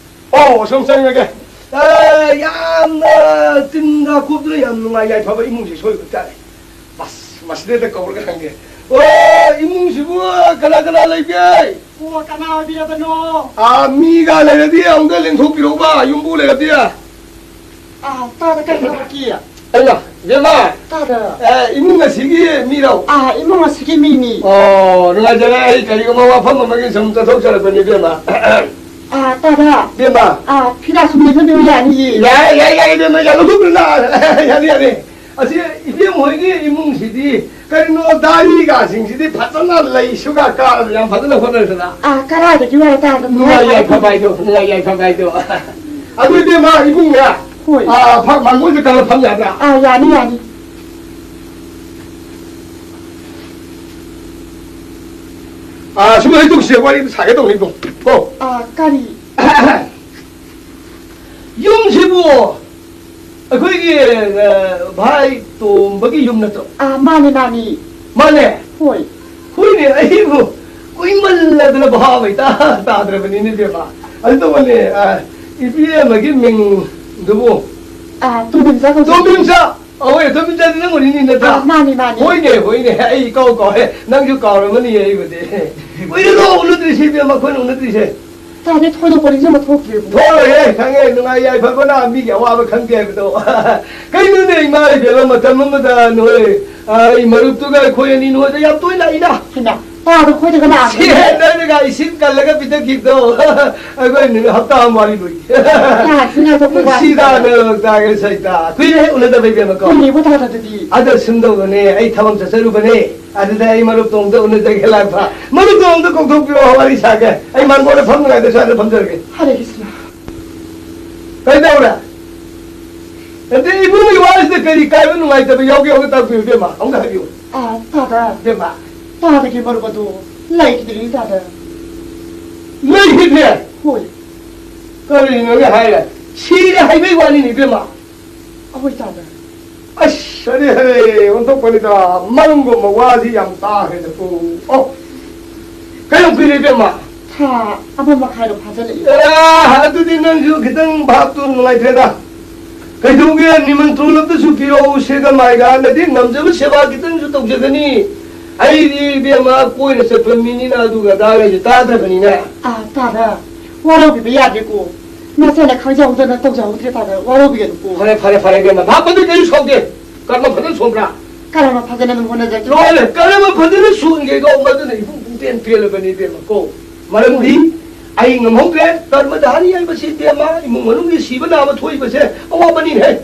ꯑꯣ, ꯑꯁꯣꯝ ꯆꯪꯉꯒꯦ꯫ ꯑꯥ, ꯌꯥꯝꯅ ꯆꯤꯟꯗ ꯀꯣꯞꯇꯅ ꯌꯥꯝ ꯅꯨꯡꯉꯥꯏ ꯌꯥꯏꯐꯕ ꯏꯃꯨꯡꯁꯤ ꯁꯣꯏꯕ ꯇꯥꯔꯦ꯫ ꯑꯁ, ꯃꯁꯤꯗꯩꯗ ꯀꯧꯔꯒ ꯍꯪꯒꯦ꯫ ꯑꯣ, ꯏꯃꯨꯡꯁꯤꯕꯨ ꯀꯅꯥ ꯀꯅꯥ ꯂꯩꯒꯦ? ꯑꯣ, ꯀꯅꯥ ꯑꯣꯏꯕꯤꯔꯕꯅꯣ? ꯑꯥ, ꯃꯤꯒ ꯂꯩꯔꯗꯤ ꯑꯃꯨꯛꯇ ꯂꯦꯡꯊꯣꯛꯄꯤꯔꯛꯎꯕ, ꯌꯨꯝꯕꯨ ꯂꯩꯔꯗꯤ꯫ ꯑꯥ, ꯇꯥꯗ ꯀꯩ ꯇꯧꯔꯛꯀꯦ? ꯑꯩꯅ, ꯏꯕꯦꯝꯃ, ꯇꯥꯗ꯫ ꯑꯦ, ꯏꯃꯨꯡ ꯑꯁꯤꯒꯤ ꯃꯤꯔꯣ? ꯑꯥ, ꯏꯃꯨꯡ ꯑꯁꯤꯒꯤ ꯃꯤꯅꯤ꯫ ꯑꯣ, ꯅꯨꯡꯉꯥꯏꯖꯔꯦ꯫ ꯑꯩ ꯀꯔꯤꯒꯨꯝꯕ ꯋꯥꯐꯝ ꯑꯃꯒꯤ ꯁꯨꯝ ꯆꯠꯊꯣꯛꯆꯔꯛꯄꯅꯤ, ꯏꯕꯦꯝꯃ꯫ ꯑꯥ, ꯇꯥꯗ꯫ ꯏꯕꯦꯝꯃ꯫ ꯑꯥ, ꯐꯤꯔꯥ ꯁꯨꯝ ꯂꯩꯖꯕꯤꯌꯨ ꯌꯥꯅꯤꯌꯦ꯫ ꯌꯥꯏ, ꯌꯥꯏ, ꯌꯥꯏ, ꯏꯕꯦꯝꯃ, ꯌꯥꯏ, ꯂꯧꯊꯣꯛꯄꯤꯔꯨꯅ꯫ ꯌꯥꯅꯤ, ꯌꯥꯅꯤ꯫ ꯑꯁꯤ ꯏꯕꯦꯝ ꯍꯣꯏꯒꯤ ꯏꯃꯨꯡꯁꯤꯗꯤ ꯀꯔꯤꯅꯣ, ꯗꯥꯏꯔꯤꯒꯁꯤꯡꯁꯤꯗꯤ ꯐꯖꯅ ꯂꯩꯁꯨꯒ ꯀꯥꯔꯕ, ꯌꯥꯝ ꯐꯖꯅ ꯍꯣꯠꯅꯔꯗꯅ꯫ ꯑꯥ, ꯀꯔꯥꯏꯗꯒꯤ ꯋꯥꯔ ꯇꯥꯗꯕꯅꯣ? ꯅꯨꯡꯉꯥꯏ ꯌꯥꯏꯐꯕ ꯍꯥꯏꯗꯣ, ꯅꯨꯡꯉꯥꯏ ꯌꯥꯏꯐꯕ ꯍꯥꯏꯗꯣ꯫ ꯑꯗꯨꯗꯤ ꯃꯥ ꯏꯕꯨꯡꯅꯦ, ꯍꯣꯏ꯫ ꯑꯥ, ꯐ-, ꯃꯥꯡꯒꯣꯜꯗ ꯀꯥꯈꯠꯂ ꯐꯝ ꯌꯥꯕ꯭ꯔꯥ? ꯑꯥ, ꯌꯥꯅꯤ, ꯌꯥꯅꯤ꯫ ꯑꯥ, ꯁꯨꯝ ꯍꯥꯏꯗꯣꯛꯁꯦ, ꯋꯥꯔꯤ ꯑꯝꯇ ꯁꯥꯒꯦ ꯇꯧꯅꯤ ꯏꯕꯨꯡ꯫ ꯀꯣ? ꯑꯥ, ꯀꯔꯤ? ꯌꯨꯝꯁꯤꯕꯨ ꯑꯩꯈꯣꯏꯒꯤ, ꯑ, ꯚꯥꯏ ꯇꯣꯝꯕꯒꯤ ꯌꯨꯝ ꯅꯠꯇ꯭ꯔꯣ? ꯑꯥ, ꯃꯥꯅꯤ, ꯃꯥꯅꯤ꯫ ꯃꯥꯅꯦ? ꯍꯣꯏ꯫ ꯍꯣꯏꯅꯦ, ꯑꯩꯕꯨ ꯀꯨꯏꯃꯜꯂꯗꯅ ꯚꯥꯕ ꯏꯇꯥ ꯇꯥꯗ꯭ꯔꯕꯅꯤꯅꯦ, ꯏꯕꯦꯝꯃ꯫ ꯑꯗꯨ ꯇꯧꯕꯅꯦ, ꯑ, ꯏꯕꯦꯝꯃꯒꯤ ꯃꯤꯡꯗꯨꯕꯨ? ꯑꯥ, ꯇꯣꯝꯕꯤꯝꯆꯥ ꯀꯧꯖꯩ꯫ ꯇꯣꯝꯕꯤꯝꯆꯥ? ꯑꯍꯣꯏ, ꯇꯣꯝꯕꯤꯝꯆꯥꯗꯤ ꯅꯪ ꯑꯣꯏꯔꯤꯅꯤ ꯅꯠꯇ꯭ꯔꯥ? ꯑꯥ, ꯃꯥꯅꯤ, ꯃꯥꯅꯤ꯫ ꯍꯣꯏꯅꯦ, ꯍꯣꯏꯅꯦ, ꯑꯩ ꯏꯀꯥꯎ ꯀꯥꯎꯔꯦ꯫ ꯅꯪꯁꯨ ꯀꯥꯎꯔꯝꯃꯅꯤ ꯑꯩꯕꯨꯗꯤ꯫ ꯀꯨꯏꯔꯦ ꯂꯣ ꯎꯅꯗ꯭ꯔꯤꯁꯦ, ꯏꯕꯦꯝꯃ, ꯑꯩꯈꯣꯏꯅ ꯎꯅꯗ꯭ꯔꯤꯁꯦ꯫ ꯇꯥꯗꯦ, ꯊꯣꯏꯗꯣꯛꯄ ꯅꯤꯡꯁꯤꯡꯕ ꯊꯣꯛꯇ꯭ꯔꯦꯕꯨ꯫ ꯊꯣꯛꯑꯣꯏꯍꯦ, ꯈꯪꯉꯦ, ꯅꯨꯡꯉꯥꯏ ꯌꯥꯏꯐꯕꯅ ꯃꯤꯒꯤ ꯑꯋꯥꯕ ꯈꯪꯗꯦ ꯍꯥꯏꯕꯗꯣ꯫ ꯀꯩꯅꯣꯅꯦ, ꯏꯃꯥ ꯏꯕꯦꯝꯃ, ꯃꯇꯝ ꯑꯃꯗ ꯅꯣꯏ, ꯑ, ꯑꯩ ꯃꯔꯨꯞꯇꯨꯒ ꯑꯩꯈꯣꯏ ꯑꯅꯤ ꯅꯣꯏꯗ ꯌꯥꯝ ꯇꯣꯏꯅ ꯂꯥꯛꯏꯅ꯫ ꯍꯩꯃꯥ, ꯇꯥꯗ ꯑꯩꯈꯣꯏꯗꯒ ꯂꯥꯛꯑꯝꯃꯦ꯫ ꯁꯤ ꯍꯦꯟꯗꯣꯏꯅꯒ ꯏꯁꯤꯡ ꯀꯜꯂꯒ ꯄꯤꯊꯛꯈꯤꯕꯗꯣ꯫ ꯑꯩꯈꯣꯏ ꯅꯨꯃꯤꯠ ꯍꯞꯇꯥ ꯑꯃ ꯋꯥꯔꯤ ꯂꯣꯏ꯫ ꯇꯥ, ꯁꯤꯅ ꯑꯇꯣꯞꯄ ꯋꯥꯔꯤ ꯅꯨꯡꯁꯤꯗ ꯇꯥꯔꯦ꯫ ꯅꯣꯏ ꯇꯥꯒꯦ ꯁꯩꯇꯥ꯫ ꯀꯨꯏꯔꯦ ꯎꯅꯗꯕ ꯏꯕꯦꯝꯃ ꯀꯣ꯫ ꯀꯨꯏꯔꯦꯕꯣ ꯇꯥꯗ ꯑꯗꯨꯗꯤ꯫ ꯑꯗꯣ ꯁꯨꯝ ꯇꯧꯕꯅꯦ, ꯑꯩ ꯊꯕꯛ ꯆꯠꯆꯔꯨꯕꯅꯦ꯫ ꯑꯗꯨꯗ ꯑꯩ ꯃꯔꯨꯞ ꯇꯣꯝꯗ ꯎꯅꯖꯒꯦ ꯂꯥꯛꯄ꯫ ꯃꯔꯨꯞ ꯇꯣꯝꯗ ꯀꯧꯊꯣꯛꯄꯤꯔꯣ, ꯋꯥꯔꯤ ꯁꯥꯒꯦ꯫ ꯑꯩ ꯃꯥꯡꯒꯣꯜꯗ ꯐꯝ ꯅꯨꯡꯉꯥꯏꯇ ꯁ꯭ꯋꯥꯏꯗ ꯐꯝꯖꯔꯒꯦ꯫ ꯍꯔꯦ ꯀ꯭ꯔꯤꯁꯅ꯫ ꯀꯩꯗꯧꯔꯦ? ꯅꯠꯇꯦ, ꯏꯕꯨꯡꯒꯤ ꯋꯥꯁꯤꯗ ꯀꯔꯤ ꯀꯥꯏꯕ ꯅꯨꯡꯉꯥꯏꯇꯕ ꯌꯥꯎꯒꯦ? ꯑꯃꯨꯛ ꯇꯥꯛꯄꯤꯌꯨ, ꯏꯕꯦꯝꯃ꯫ ꯑꯃꯨꯛ ꯍꯥꯏꯕꯤꯌꯨ꯫ ꯑꯥ, ꯇꯥꯗ꯫ ꯏꯕꯦꯝꯃ꯫ ꯇꯥꯗꯒꯤ ꯃꯔꯨꯞ ꯑꯗꯨ ꯂꯩꯈꯤꯗ꯭ꯔꯤꯅꯤ, ꯇꯥꯗ꯫ ꯂꯩꯈꯤꯗ꯭ꯔꯦ? ꯍꯣꯏ꯫ ꯀꯔꯤꯅꯣꯅꯦ ꯍꯥꯏꯔꯦ? ꯁꯤꯔꯦ ꯍꯥꯏꯕꯩ ꯋꯥꯅꯤꯅꯦ, ꯏꯕꯦꯝꯃ꯫ ꯑꯩꯈꯣꯏ ꯇꯥꯗ꯫ ꯑꯁ, ꯑꯔꯦ, ꯑꯔꯦ, ꯑꯣꯟꯊꯣꯛꯄꯅꯤꯗ, ꯃꯔꯨꯝꯒꯨꯝꯕ ꯋꯥꯁꯤ ꯌꯥꯝ ꯇꯥꯈ꯭ꯔꯦꯗꯀꯣ꯫ ꯑꯣ, ꯀꯌꯥꯝ ꯀꯨꯏꯔꯦ, ꯏꯕꯦꯝꯃ? ꯊꯥ ꯑꯃ ꯃꯈꯥꯏꯔꯣ ꯐꯥꯖꯤꯜꯂꯛꯑꯦ꯫ ꯑꯦ, ꯑꯗꯨꯗꯤ ꯅꯪꯁꯨ ꯈꯤꯇꯪ ꯚꯥꯞꯇꯨ ꯅꯨꯡꯉꯥꯏꯇ꯭ꯔꯦꯗ꯫ ꯀꯩꯗꯧꯒꯦ, ꯅꯤꯃꯟꯇ꯭ꯔꯣꯟ ꯑꯝꯇꯁꯨ ꯄꯤꯔꯛꯎ, ꯁꯦꯒ ꯃꯥꯏꯒ, ꯅꯗꯤ ꯉꯝꯖꯕ ꯁꯦꯕꯥ ꯈꯤꯇꯪꯁꯨ ꯇꯧꯖꯒꯅꯤ꯫ ꯑꯩꯗꯤ ꯏꯕꯦꯝꯃ ꯀꯣꯏꯅ ꯆꯠꯄ ꯃꯤꯅꯤꯅ ꯑꯗꯨꯒ ꯑꯗꯥꯒ ꯑꯩꯁꯦ ꯇꯥꯗ꯭ꯔꯕꯅꯤꯅ꯫ ꯑꯥ, ꯇꯥꯗ꯫ ꯋꯥꯔꯧꯕꯤꯕ ꯌꯥꯗꯦꯀꯣ꯫ ꯅꯆꯥꯅ ꯈꯪꯖꯍꯧꯗꯅ ꯇꯧꯖꯍꯧꯗ꯭ꯔꯦ, ꯇꯥꯗ꯫ ꯋꯥꯔꯧꯕꯤꯒꯅꯨꯀꯣ꯫ ꯐꯔꯦ, ꯐꯔꯦ, ꯐꯔꯦ, ꯏꯕꯦꯝꯃ꯫ ꯚꯥꯞ ꯑꯗꯨ ꯀꯔꯤꯁꯨ ꯁꯥꯎꯗꯦ꯫ ꯀꯔꯝꯕ ꯐꯖꯅ ꯁꯣꯝꯕ꯭ꯔꯥ? ꯀꯔꯝꯕ ꯐꯖꯅ ꯑꯗꯨꯝ ꯍꯣꯠꯅꯖꯒꯦ꯫ ꯂꯣꯏꯔꯦ꯫ ꯀꯔꯝꯕ ꯐꯖꯅ ꯁꯣꯟꯒꯦꯀꯣ? ꯃꯗꯨꯅ ꯏꯕꯨꯡ ꯄꯨꯡꯄꯦꯟ ꯄꯦꯜꯂꯕꯅꯤ, ꯏꯕꯦꯝꯃ ꯀꯣ꯫ ꯃꯔꯝꯗꯤ ꯑꯩ ꯉꯝꯍꯧꯗ꯭ꯔꯦ꯫ ꯀꯔꯃꯙꯥꯔꯤ ꯍꯥꯏꯕꯁꯤ, ꯏꯕꯦꯝꯃ, ꯏꯃꯨꯡ ꯃꯅꯨꯡꯒꯤ ꯁꯤꯕ ꯅꯥꯕ ꯊꯣꯛꯏꯕꯁꯦ ꯑꯋꯥꯕꯅꯤꯍꯦ꯫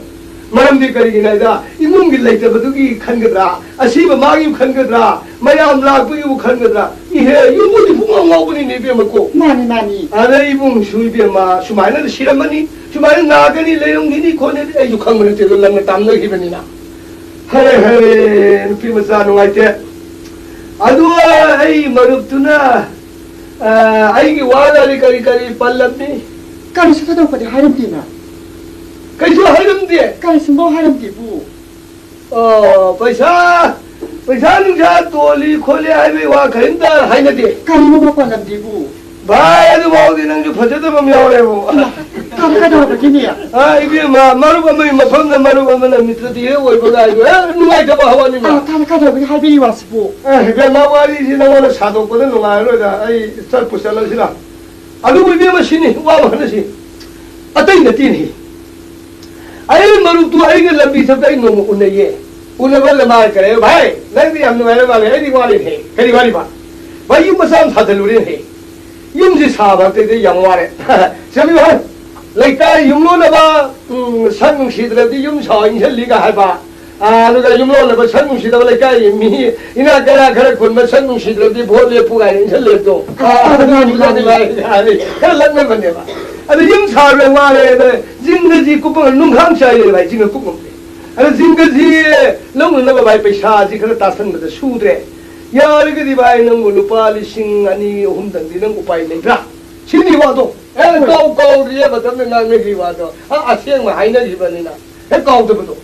ꯃꯔꯝꯗꯤ ꯀꯔꯤꯒꯤꯅꯣ ꯍꯥꯏꯗ, ꯏꯃꯨꯡꯒꯤ ꯂꯩꯇꯕꯗꯨꯒꯤ ꯈꯟꯒꯗ꯭ꯔꯥ, ꯑꯁꯤꯕ ꯃꯥꯒꯤ ꯈꯟꯒꯗ꯭ꯔꯥ, ꯃꯌꯥꯝ ꯂꯥꯛꯄꯒꯤꯕꯨ ꯈꯟꯒꯗ꯭ꯔꯥ? ꯏꯍꯦ, ꯌꯨꯝꯕꯨꯗꯤ ꯄꯨꯡꯉꯥꯎ ꯉꯥꯎꯕꯅꯤꯅꯦ, ꯏꯕꯦꯝꯃ ꯀꯣ꯫ ꯃꯥꯅꯤ, ꯃꯥꯅꯤ꯫ ꯑꯗ ꯏꯕꯨꯡꯁꯨ, ꯏꯕꯦꯝꯃ, ꯁꯨꯃꯥꯏꯅ ꯁꯤꯔꯝꯃꯅꯤ, ꯁꯨꯃꯥꯏꯅ ꯅꯥꯒꯅꯤ, ꯂꯩꯔꯝꯈꯤꯅꯤ ꯈꯣꯠꯅꯤ, ꯑꯩꯁꯨ ꯈꯪꯕ ꯅꯠꯇꯦ, ꯑꯗꯣ ꯂꯪꯅ ꯇꯥꯝꯅꯈꯤꯕꯅꯤꯅ꯫ ꯍꯔꯦ, ꯍꯔꯦ, ꯅꯨꯄꯤ ꯃꯆꯥ ꯅꯨꯡꯉꯥꯏꯇꯦ꯫ ꯑꯗꯨꯒ ꯑꯩ ꯃꯔꯨꯞꯇꯨꯅ, ꯑ, ꯑꯩꯒꯤ ꯋꯥꯗꯤ ꯀꯔꯤ ꯀꯔꯤ ꯄꯜꯂꯝꯃꯤ? ꯀꯔꯤꯁꯨ ꯊꯣꯏꯗꯣꯛꯄꯗꯤ ꯍꯥꯏꯔꯝꯗꯦꯅ꯫ ꯀꯩꯁꯨ ꯍꯥꯏꯔꯝꯗꯦ? ꯀꯔꯤꯁꯨ ꯍꯥꯏꯔꯝꯗꯦꯕꯨ꯫ ꯑꯣ, ꯄꯩꯁꯥ, ꯄꯩꯁꯥ ꯅꯨꯡꯁꯥ ꯇꯣꯜꯂꯤ ꯈꯣꯠꯂꯤ ꯍꯥꯏꯕꯒꯤ ꯋꯥ ꯀꯔꯤꯝꯇ ꯍꯥꯏꯅꯗꯦ꯫ ꯀꯔꯤꯅꯣ ꯄꯜꯂꯝꯗꯦꯕꯨ? ꯚꯥꯏ, ꯑꯗꯨꯐꯥꯎꯗꯤ ꯅꯪꯁꯨ ꯐꯖꯗꯕ ꯑꯃ ꯌꯥꯎꯔꯦꯕꯨ꯫ ꯏꯃꯥ, ꯀꯔꯤ ꯀꯩꯗꯧꯔꯕꯒꯤꯅꯦ? ꯑ, ꯏꯕꯦꯝꯃ, ꯃꯔꯨꯞ ꯑꯃꯒꯤ ꯃꯐꯝꯗ ꯃꯔꯨꯞ ꯑꯃꯅ ꯃꯤꯇ꯭ꯔꯗꯤ ꯍꯦꯛ ꯑꯣꯏꯕ ꯀꯥꯏꯗꯣ, ꯑꯦ, ꯅꯨꯡꯉꯥꯏꯇꯕ ꯍꯋꯥꯅꯤꯅ꯫ ꯑ, ꯀꯔꯤ ꯀꯩꯗꯧꯔꯕꯒꯤ ꯍꯥꯏꯕꯤꯔꯤ ꯋꯥꯁꯤꯕꯨ? ꯑꯦ, ꯏꯕꯦꯝꯃ, ꯋꯥꯔꯤꯁꯤ ꯅꯉꯣꯟꯗ ꯁꯥꯗꯣꯛꯄꯗ ꯅꯨꯡꯉꯥꯏꯔꯔꯣꯏꯗ꯫ ꯑꯩ ꯆꯠꯄꯨ ꯆꯠꯂꯁꯤꯔ? ꯑꯗꯨꯕꯨ ꯏꯕꯦꯝꯃ, ꯁꯤꯅꯤ ꯋꯥ ꯃꯈꯜ ꯑꯁꯤ꯫ ꯑꯇꯩ ꯅꯠꯇꯦꯅꯦ꯫ ꯑꯩ ꯃꯔꯨꯞꯇꯨ ꯑꯩꯒ ꯂꯝꯕꯤ ꯆꯠꯄꯗ ꯑꯩ ꯅꯣꯡꯃ ꯎꯅꯩꯌꯦ꯫ ꯎꯅꯕꯗ ꯃꯥꯅ ꯀꯔꯤ ꯍꯥꯏ, "ꯚꯥꯏ, ꯅꯪꯗꯤ ꯌꯥꯝ ꯅꯨꯡꯉꯥꯏꯔ ꯃꯥꯜꯂꯦ, ꯑꯩꯗꯤ ꯋꯥꯔꯦꯅꯦ꯫" "ꯀꯔꯤ ꯋꯥꯔꯤꯕ?" "ꯚꯥꯏ, ꯌꯨꯝ ꯃꯆꯥ ꯑꯃ ꯁꯥꯖꯜꯂꯨꯔꯦꯅꯦ꯫" "ꯌꯨꯝꯁꯤ ꯁꯥꯕ ꯑꯇꯩꯗꯤ ꯌꯥꯝ ꯋꯥꯔꯦ꯫" "ꯆꯠꯂꯨ ꯍꯥꯏ, ꯂꯩꯀꯥꯏ ꯌꯨꯝꯂꯣꯟꯅꯕ, ꯎꯝ, ꯁꯛ ꯅꯨꯡꯁꯤꯗ꯭ꯔꯗꯤ ꯌꯨꯝ ꯁꯥꯎ ꯏꯟꯁꯤꯜꯂꯤꯒ ꯍꯥꯏꯕ꯫ ꯑꯥ, ꯑꯗꯨꯒ ꯌꯨꯝꯂꯣꯟꯅꯕ ꯁꯛ ꯅꯨꯡꯁꯤꯗꯕ ꯂꯩꯀꯥꯏꯒꯤ ꯃꯤ ꯏꯅꯥꯛ ꯀꯩꯔꯥꯛ ꯈꯔ ꯈꯨꯟꯕ ꯁꯛ ꯅꯨꯡꯁꯤꯗ꯭ꯔꯗꯤ ꯚꯣꯠ ꯂꯦꯞꯄꯨ ꯀꯥꯏꯅ ꯏꯟꯁꯤꯜꯂꯦꯕꯗꯣ꯫ ꯑꯥ, ꯑꯗꯨ ꯃꯥꯅꯤ, ꯃꯥꯅꯤ꯫ ꯈꯔ ꯂꯛꯅꯕꯅꯦꯕ꯫ ꯑꯗ ꯌꯨꯝ ꯁꯥꯕꯗ ꯋꯥꯔꯦ, ꯑꯗ ꯖꯤꯡꯒꯁꯤ ꯀꯨꯞꯄ ꯅꯨꯡꯈꯥꯡ ꯆꯥꯏꯔꯦ ꯚꯥꯏ, ꯖꯤꯡꯒ ꯀꯨꯞꯄꯝꯗꯦ꯫ ꯑꯗ ꯖꯤꯡꯒꯁꯤ ꯂꯧꯅꯅꯕ ꯚꯥꯏ ꯄꯩꯁꯥꯁꯤ ꯈꯔ ꯇꯥꯁꯟꯕꯗ ꯁꯨꯗ꯭ꯔꯦ꯫ ꯌꯥꯔꯒꯗꯤ ꯚꯥꯏ ꯅꯪꯕꯨ ꯂꯨꯄꯥ ꯂꯤꯁꯤꯡ ꯑꯅꯤ ꯑꯍꯨꯝꯗꯪꯗꯤ ꯅꯪ ꯎꯄꯥꯏ ꯂꯩꯕ꯭ꯔꯥ? ꯁꯤꯅꯤ ꯋꯥꯗꯣ꯫ ꯑꯦ, ꯀꯥꯎ ꯀꯥꯎꯔꯤꯌꯦ ꯃꯇꯝꯗ ꯉꯥꯡꯅꯈꯤ ꯋꯥꯗꯣ꯫ ꯑ, ꯑꯁꯦꯡꯕ ꯍꯥꯏꯅꯈꯤꯕꯅꯤꯅ꯫ ꯍꯦꯛ ꯀꯥꯎꯗꯕꯗꯣ꯫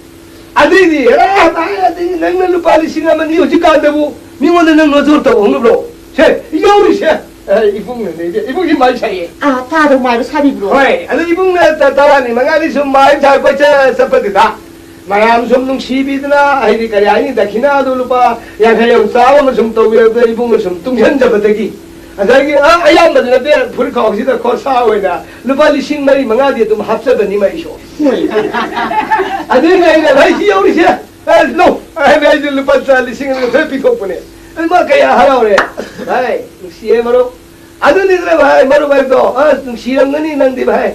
ꯑꯗꯩꯗꯤ, ꯑꯦ, ꯚꯥꯏ, ꯑꯗꯩꯗꯤ ꯅꯪꯅ ꯂꯨꯄꯥ ꯂꯤꯁꯤꯡ ꯑꯃ ꯑꯅꯤ ꯍꯧꯖꯤꯛꯀꯥꯟꯗꯕꯨ ꯃꯤꯉꯣꯟꯗ ꯅꯪ ꯅꯣꯖꯔ ꯇꯧꯍꯧꯅꯕ꯭ꯔꯣ? ꯁꯦ, ꯌꯥꯎꯔꯤꯁꯦ꯫ ꯑꯦ, ꯏꯕꯨꯡꯅꯅꯦ, ꯏꯕꯨꯡꯁꯤ ꯃꯥꯏ ꯁꯥꯏꯌꯦ꯫ ꯑꯥ, ꯇꯥꯗꯧ ꯃꯥꯏꯕ ꯁꯥꯕꯤꯕ꯭ꯔꯣ? ꯍꯣꯏ, ꯑꯗꯨ ꯏꯕꯨꯡꯅ ꯇ-, ꯇꯔꯥꯅꯤ ꯃꯉꯥꯅꯤ ꯁꯨꯝ ꯃꯥꯏ ꯁꯥꯏ ꯀꯣꯏꯆꯠ ꯆꯠꯄꯗꯨꯗ ꯃꯌꯥꯝ ꯁꯨꯝ ꯅꯨꯡꯁꯤꯕꯤꯗꯅ, ꯍꯥꯏꯗꯤ ꯀꯔꯤ ꯍꯥꯏꯅꯤ, ꯗꯈꯤꯅꯥꯗꯣ ꯂꯨꯄꯥ ꯌꯥꯡꯈꯩ ꯑꯃ ꯆꯥꯕ ꯑꯃ ꯁꯨꯝ ꯇꯧꯕꯤꯔꯛꯄꯗ ꯏꯕꯨꯡꯅ ꯁꯨꯝ ꯇꯨꯡꯁꯤꯟꯖꯕꯗꯒꯤ, ꯉꯁꯥꯏꯒꯤ, ꯑ, ꯑꯌꯥꯝꯕꯗꯤ ꯅꯠꯇꯦ, ꯐꯨꯔꯤꯠꯈꯥꯎꯁꯤꯗ ꯈꯣꯔꯁꯥ ꯑꯣꯏꯅ ꯂꯨꯄꯥ ꯂꯤꯁꯤꯡ ꯃꯔꯤ ꯃꯉꯥꯗꯤ ꯑꯗꯨꯝ ꯍꯥꯞꯆꯕꯅꯤ ꯃꯩꯁꯨ꯫ ꯑꯗꯨꯅ ꯑꯩꯅ ꯚꯥꯏ ꯁꯤ ꯌꯧꯔꯤꯁꯦ, ꯑꯦ, ꯂꯧ ꯍꯥꯏꯅ ꯑꯩꯁꯦ ꯂꯨꯄꯥ ꯆꯥ ꯂꯤꯁꯤꯡ ꯑꯅꯤ ꯈꯔ ꯄꯤꯊꯣꯛꯄꯅꯦ꯫ ꯑꯗꯨ ꯃꯥ ꯀꯌꯥ ꯍꯔꯥꯎꯔꯦ꯫ ꯚꯥꯏ, ꯅꯨꯡꯁꯤꯌꯦ ꯃꯔꯨꯞ꯫ ꯑꯗꯨꯅꯤꯗꯅ ꯚꯥꯏ, ꯃꯔꯨꯞ ꯍꯥꯏꯕꯗꯣ, ꯑꯁ, ꯅꯨꯡꯁꯤꯔꯝꯒꯅꯤ ꯅꯪꯗꯤ ꯚꯥꯏ꯫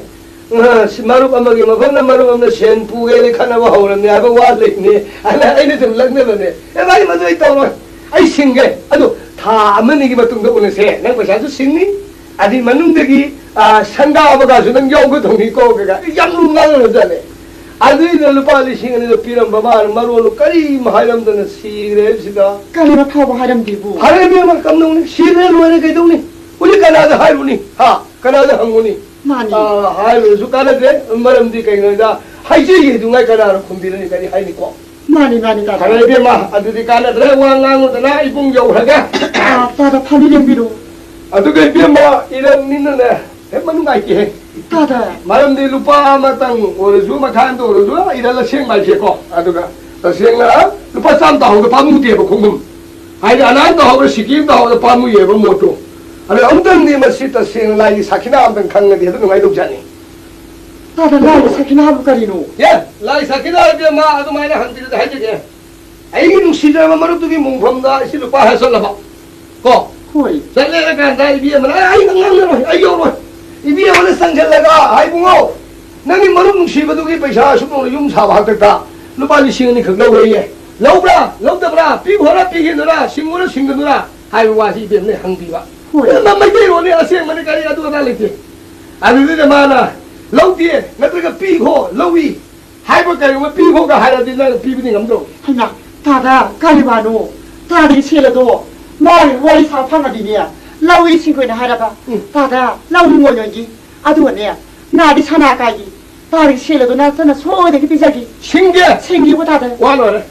ꯑ, ꯁꯤ ꯃꯔꯨꯞ ꯑꯃꯒꯤ ꯃꯐꯝꯗ ꯃꯔꯨꯞ ꯑꯃꯅ ꯁꯦꯟ ꯄꯨꯒꯦꯅ ꯈꯠꯅꯕ ꯍꯧꯔꯝꯅꯦ ꯍꯥꯏꯕ ꯋꯥ ꯂꯩꯕꯅꯦ꯫ ꯑꯗ ꯑꯩꯅ ꯁꯨꯝ ꯂꯛꯅꯕꯅꯦ꯫ "ꯑꯦ ꯚꯥꯏ, ꯃꯗꯨ ꯑꯩ ꯇꯧꯔꯣꯏ꯫ ꯑꯩ ꯁꯤꯡꯒꯦ꯫ ꯑꯗꯣ ꯊꯥ ꯑꯃꯅꯤꯒꯤ ꯃꯇꯨꯡꯗ ꯎꯅꯁꯦ꯫ ꯅꯪ ꯄꯩꯁꯥꯁꯨ ꯁꯤꯡꯅꯤ, ꯑꯗꯨꯒꯤ ꯃꯅꯨꯡꯗꯒꯤ, ꯑ, ꯁꯪꯒꯥꯕꯒꯁꯨ ꯅꯪ ꯌꯥꯎꯒꯗꯧꯅꯤꯀꯣ" ꯀꯩꯀꯥ ꯌꯥꯝ ꯂꯨꯝ ꯉꯥꯡꯅꯔꯖꯥꯠꯅꯦ꯫ ꯑꯗꯨꯏꯗ ꯂꯨꯄꯥ ꯂꯤꯁꯤꯡ ꯑꯅꯤꯗꯣ ꯄꯤꯔꯝꯕ ꯃꯥꯅ ꯃꯔꯣꯟꯗꯣ ꯀꯔꯤꯝ ꯍꯥꯏꯔꯝꯗꯅ ꯁꯤꯈ꯭ꯔꯦ ꯁꯤꯗ꯫ ꯀꯔꯤꯅꯣ ꯐꯥꯎꯕ ꯍꯥꯏꯔꯝꯗꯦꯕꯨ? ꯍꯥꯏꯔꯝꯃꯤ ꯑꯃ ꯀꯝꯗꯧꯅꯤ? ꯁꯤꯈ꯭ꯔꯦ ꯂꯣꯏꯔꯦ ꯀꯩꯗꯧꯅꯤ? ꯎꯂꯤ ꯀꯅꯥꯗ ꯍꯥꯏꯔꯨꯅꯤ? ꯍꯥ? ꯀꯅꯥꯗ ꯍꯪꯉꯨꯅꯤ? ꯃꯥꯅꯤ꯫ ꯑ, ꯍꯥꯏꯔꯨꯔꯁꯨ ꯀꯥꯟꯅꯗ꯭ꯔꯦ꯫ ꯃꯔꯝꯗꯤ ꯀꯩꯒꯤꯅꯣꯗ ꯍꯥꯏꯖꯒꯦ ꯍꯥꯏꯗꯨꯉꯥꯏ ꯀꯅꯥꯅ ꯈꯨꯝꯕꯤꯔꯅꯤ? ꯀꯔꯤ ꯍꯥꯏꯅꯤꯀꯣ? ꯃꯥꯅꯤ, ꯃꯥꯅꯤ, ꯇꯥꯗ꯫ ꯐꯔꯦ ꯏꯕꯦꯝꯃ, ꯑꯗꯨꯗꯤ ꯀꯥꯟꯅꯗ꯭ꯔꯦ꯫ ꯋꯥ ꯉꯥꯡꯉꯨꯗꯅ ꯏꯕꯨꯡ ꯌꯧꯈ꯭ꯔꯒ꯫ ꯑ, ꯇꯥꯗ, ꯐꯝꯕꯤ ꯂꯦꯡꯕꯤꯔꯣ꯫ ꯑꯗꯨꯒ ꯏꯕꯦꯝꯃ, ꯏꯔꯝꯅꯤꯅꯅꯦ, ꯍꯦꯛ ꯃꯅꯨꯡ ꯉꯥꯏꯇꯦꯍꯦ꯫ ꯇꯥꯗ꯫ ꯃꯔꯝꯗꯤ ꯂꯨꯄꯥ ꯑꯃꯇꯪ ꯑꯣꯏꯔꯁꯨ, ꯃꯈꯥꯏ ꯑꯃꯇ ꯑꯣꯏꯔꯁꯨ, ꯏꯔꯜ ꯑꯁꯦꯡꯕ ꯍꯥꯏꯁꯦꯀꯣ꯫ ꯑꯗꯨꯒ ꯇꯁꯦꯡꯅ ꯂꯨꯄꯥ ꯆꯥꯝ ꯇꯥꯍꯧꯗ ꯄꯥꯝꯃꯨꯗꯦꯕ ꯈꯣꯡꯗ꯭ꯔꯨꯝ꯫ ꯍꯥꯏꯗꯤ ꯑꯅꯥ ꯇꯥꯍꯧꯗ, ꯁꯤꯀꯤ ꯑꯃ ꯇꯥꯍꯧꯗ ꯄꯥꯝꯃꯨꯏꯌꯦꯕ ꯃꯣꯠꯇꯣ꯫ ꯑꯗꯣ ꯑꯃꯨꯛꯇꯪꯗꯤ ꯃꯁꯤ ꯇꯁꯦꯡꯅ ꯂꯥꯏꯒꯤ ꯁꯥꯈꯤꯅꯥ ꯑꯃꯇꯪ ꯈꯪꯉꯗꯤ ꯍꯦꯛꯇ ꯅꯨꯡꯉꯥꯏꯗꯧꯖꯥꯠꯅꯤ꯫ ꯇꯥꯗ, ꯂꯥꯏꯒꯤ ꯁꯥꯈꯤꯅꯥ ꯍꯥꯏꯕꯨ ꯀꯔꯤꯅꯣ? ꯑꯦ, ꯂꯥꯏ ꯁꯥꯈꯤꯅꯥ ꯏꯕꯦꯝꯃ ꯑꯗꯨꯃꯥꯏꯅ ꯍꯪꯕꯤꯔꯗꯤ ꯍꯥꯏꯖꯒꯦ꯫ ꯑꯩꯒꯤ ꯅꯨꯡꯁꯤꯖꯔꯕ ꯃꯔꯨꯞꯇꯨꯒꯤ ꯃꯣꯡꯐꯝꯗ ꯑꯩꯁꯤ ꯂꯨꯄꯥ ꯍꯥꯏꯔ ꯆꯠꯂꯕ꯫ ꯀꯣ? ꯍꯣꯏ꯫ ꯆꯠꯂꯦ ꯀꯥꯟꯗ ꯏꯕꯦꯝꯃꯅ, "ꯑꯩ ꯉꯥꯡꯅꯔꯣꯏ, ꯑꯩ ꯌꯧꯔꯣꯏ꯫ ꯏꯕꯦꯝꯃꯅ ꯆꯪꯁꯤꯜꯂꯒ, 'ꯍꯥꯏ ꯏꯕꯨꯡꯉꯣ, ꯅꯪꯒꯤ ꯃꯔꯨꯞ ꯅꯨꯡꯁꯤꯕꯗꯨꯒꯤ ꯄꯩꯁꯥ ꯑꯁꯨꯛ ꯌꯧꯅ ꯌꯨꯝ ꯁꯥꯕ ꯍꯥꯛꯇꯛꯇ ꯂꯨꯄꯥ ꯂꯤꯁꯤꯡ ꯑꯅꯤ ꯈꯛ ꯂꯧꯔꯦꯌꯦ꯫ ꯂꯧꯕ꯭ꯔꯥ? ꯂꯧꯗꯕ꯭ꯔꯥ? ꯄꯤꯈꯣꯔꯥ? ꯄꯤꯈꯤꯅꯨꯔꯥ? ꯁꯤꯡꯉꯨꯔꯥ? ꯁꯤꯡꯒꯅꯨꯔꯥ?' ꯍꯥꯏꯕ ꯋꯥꯁꯤ ꯏꯕꯦꯝꯃꯅ ꯍꯪꯕꯤꯕ꯫ ꯍꯣꯏ꯫ ꯏꯕꯦꯝꯃ, ꯃꯩꯇꯩꯂꯣꯟꯅꯤ, ꯑꯁꯦꯡꯕꯅꯤ, ꯀꯔꯤ ꯑꯗꯨ ꯑꯗꯥ ꯂꯩꯇꯦ꯫ ꯑꯗꯨꯗꯨꯅ ꯃꯥꯅ, "ꯂꯧꯗꯦ, ꯅꯠꯇ꯭ꯔꯒ ꯄꯤꯈꯣ, ꯂꯧꯏ"꯫ ꯍꯥꯏꯕ ꯀꯔꯤꯒꯨꯝꯕ ꯄꯤꯈꯣꯒ ꯍꯥꯏꯔꯗꯤ ꯅꯪ ꯄꯤꯕꯗꯤ ꯉꯝꯗ꯭ꯔꯣ? ꯍꯩꯃꯥ, ꯇꯥꯗ, ꯀꯔꯤ ꯋꯥꯅꯣ? ꯇꯥꯗꯒꯤ ꯁꯦꯜ ꯑꯗꯣ ꯃꯥꯒꯤ ꯋꯥꯔꯤ ꯁꯥ ꯐꯪꯉꯗꯤꯅꯦ, ꯂꯧꯏ ꯁꯤꯡꯈꯣꯏꯅ ꯍꯥꯏꯔꯕ꯫ ꯎꯝ꯫ ꯇꯥꯗ, ꯂꯧꯅꯤ ꯃꯣꯏꯅꯣꯏꯒꯤ꯫ ꯑꯗꯨꯒꯅꯦ, ꯉꯥꯗꯤ ꯁꯅꯥ ꯀꯥꯏꯒꯤ꯫ ꯇꯥꯗꯒꯤ ꯁꯦꯜ ꯑꯗꯣ ꯅꯪ ꯆꯠꯅ ꯁꯣꯏꯗꯒꯤ ꯄꯤꯖꯒꯦ꯫ ꯁꯤꯡꯒꯦ꯫ ꯁꯤꯡꯒꯦꯕꯨ ꯇꯥꯗ꯫ ꯋꯥ ꯂꯣꯏꯔꯦ꯫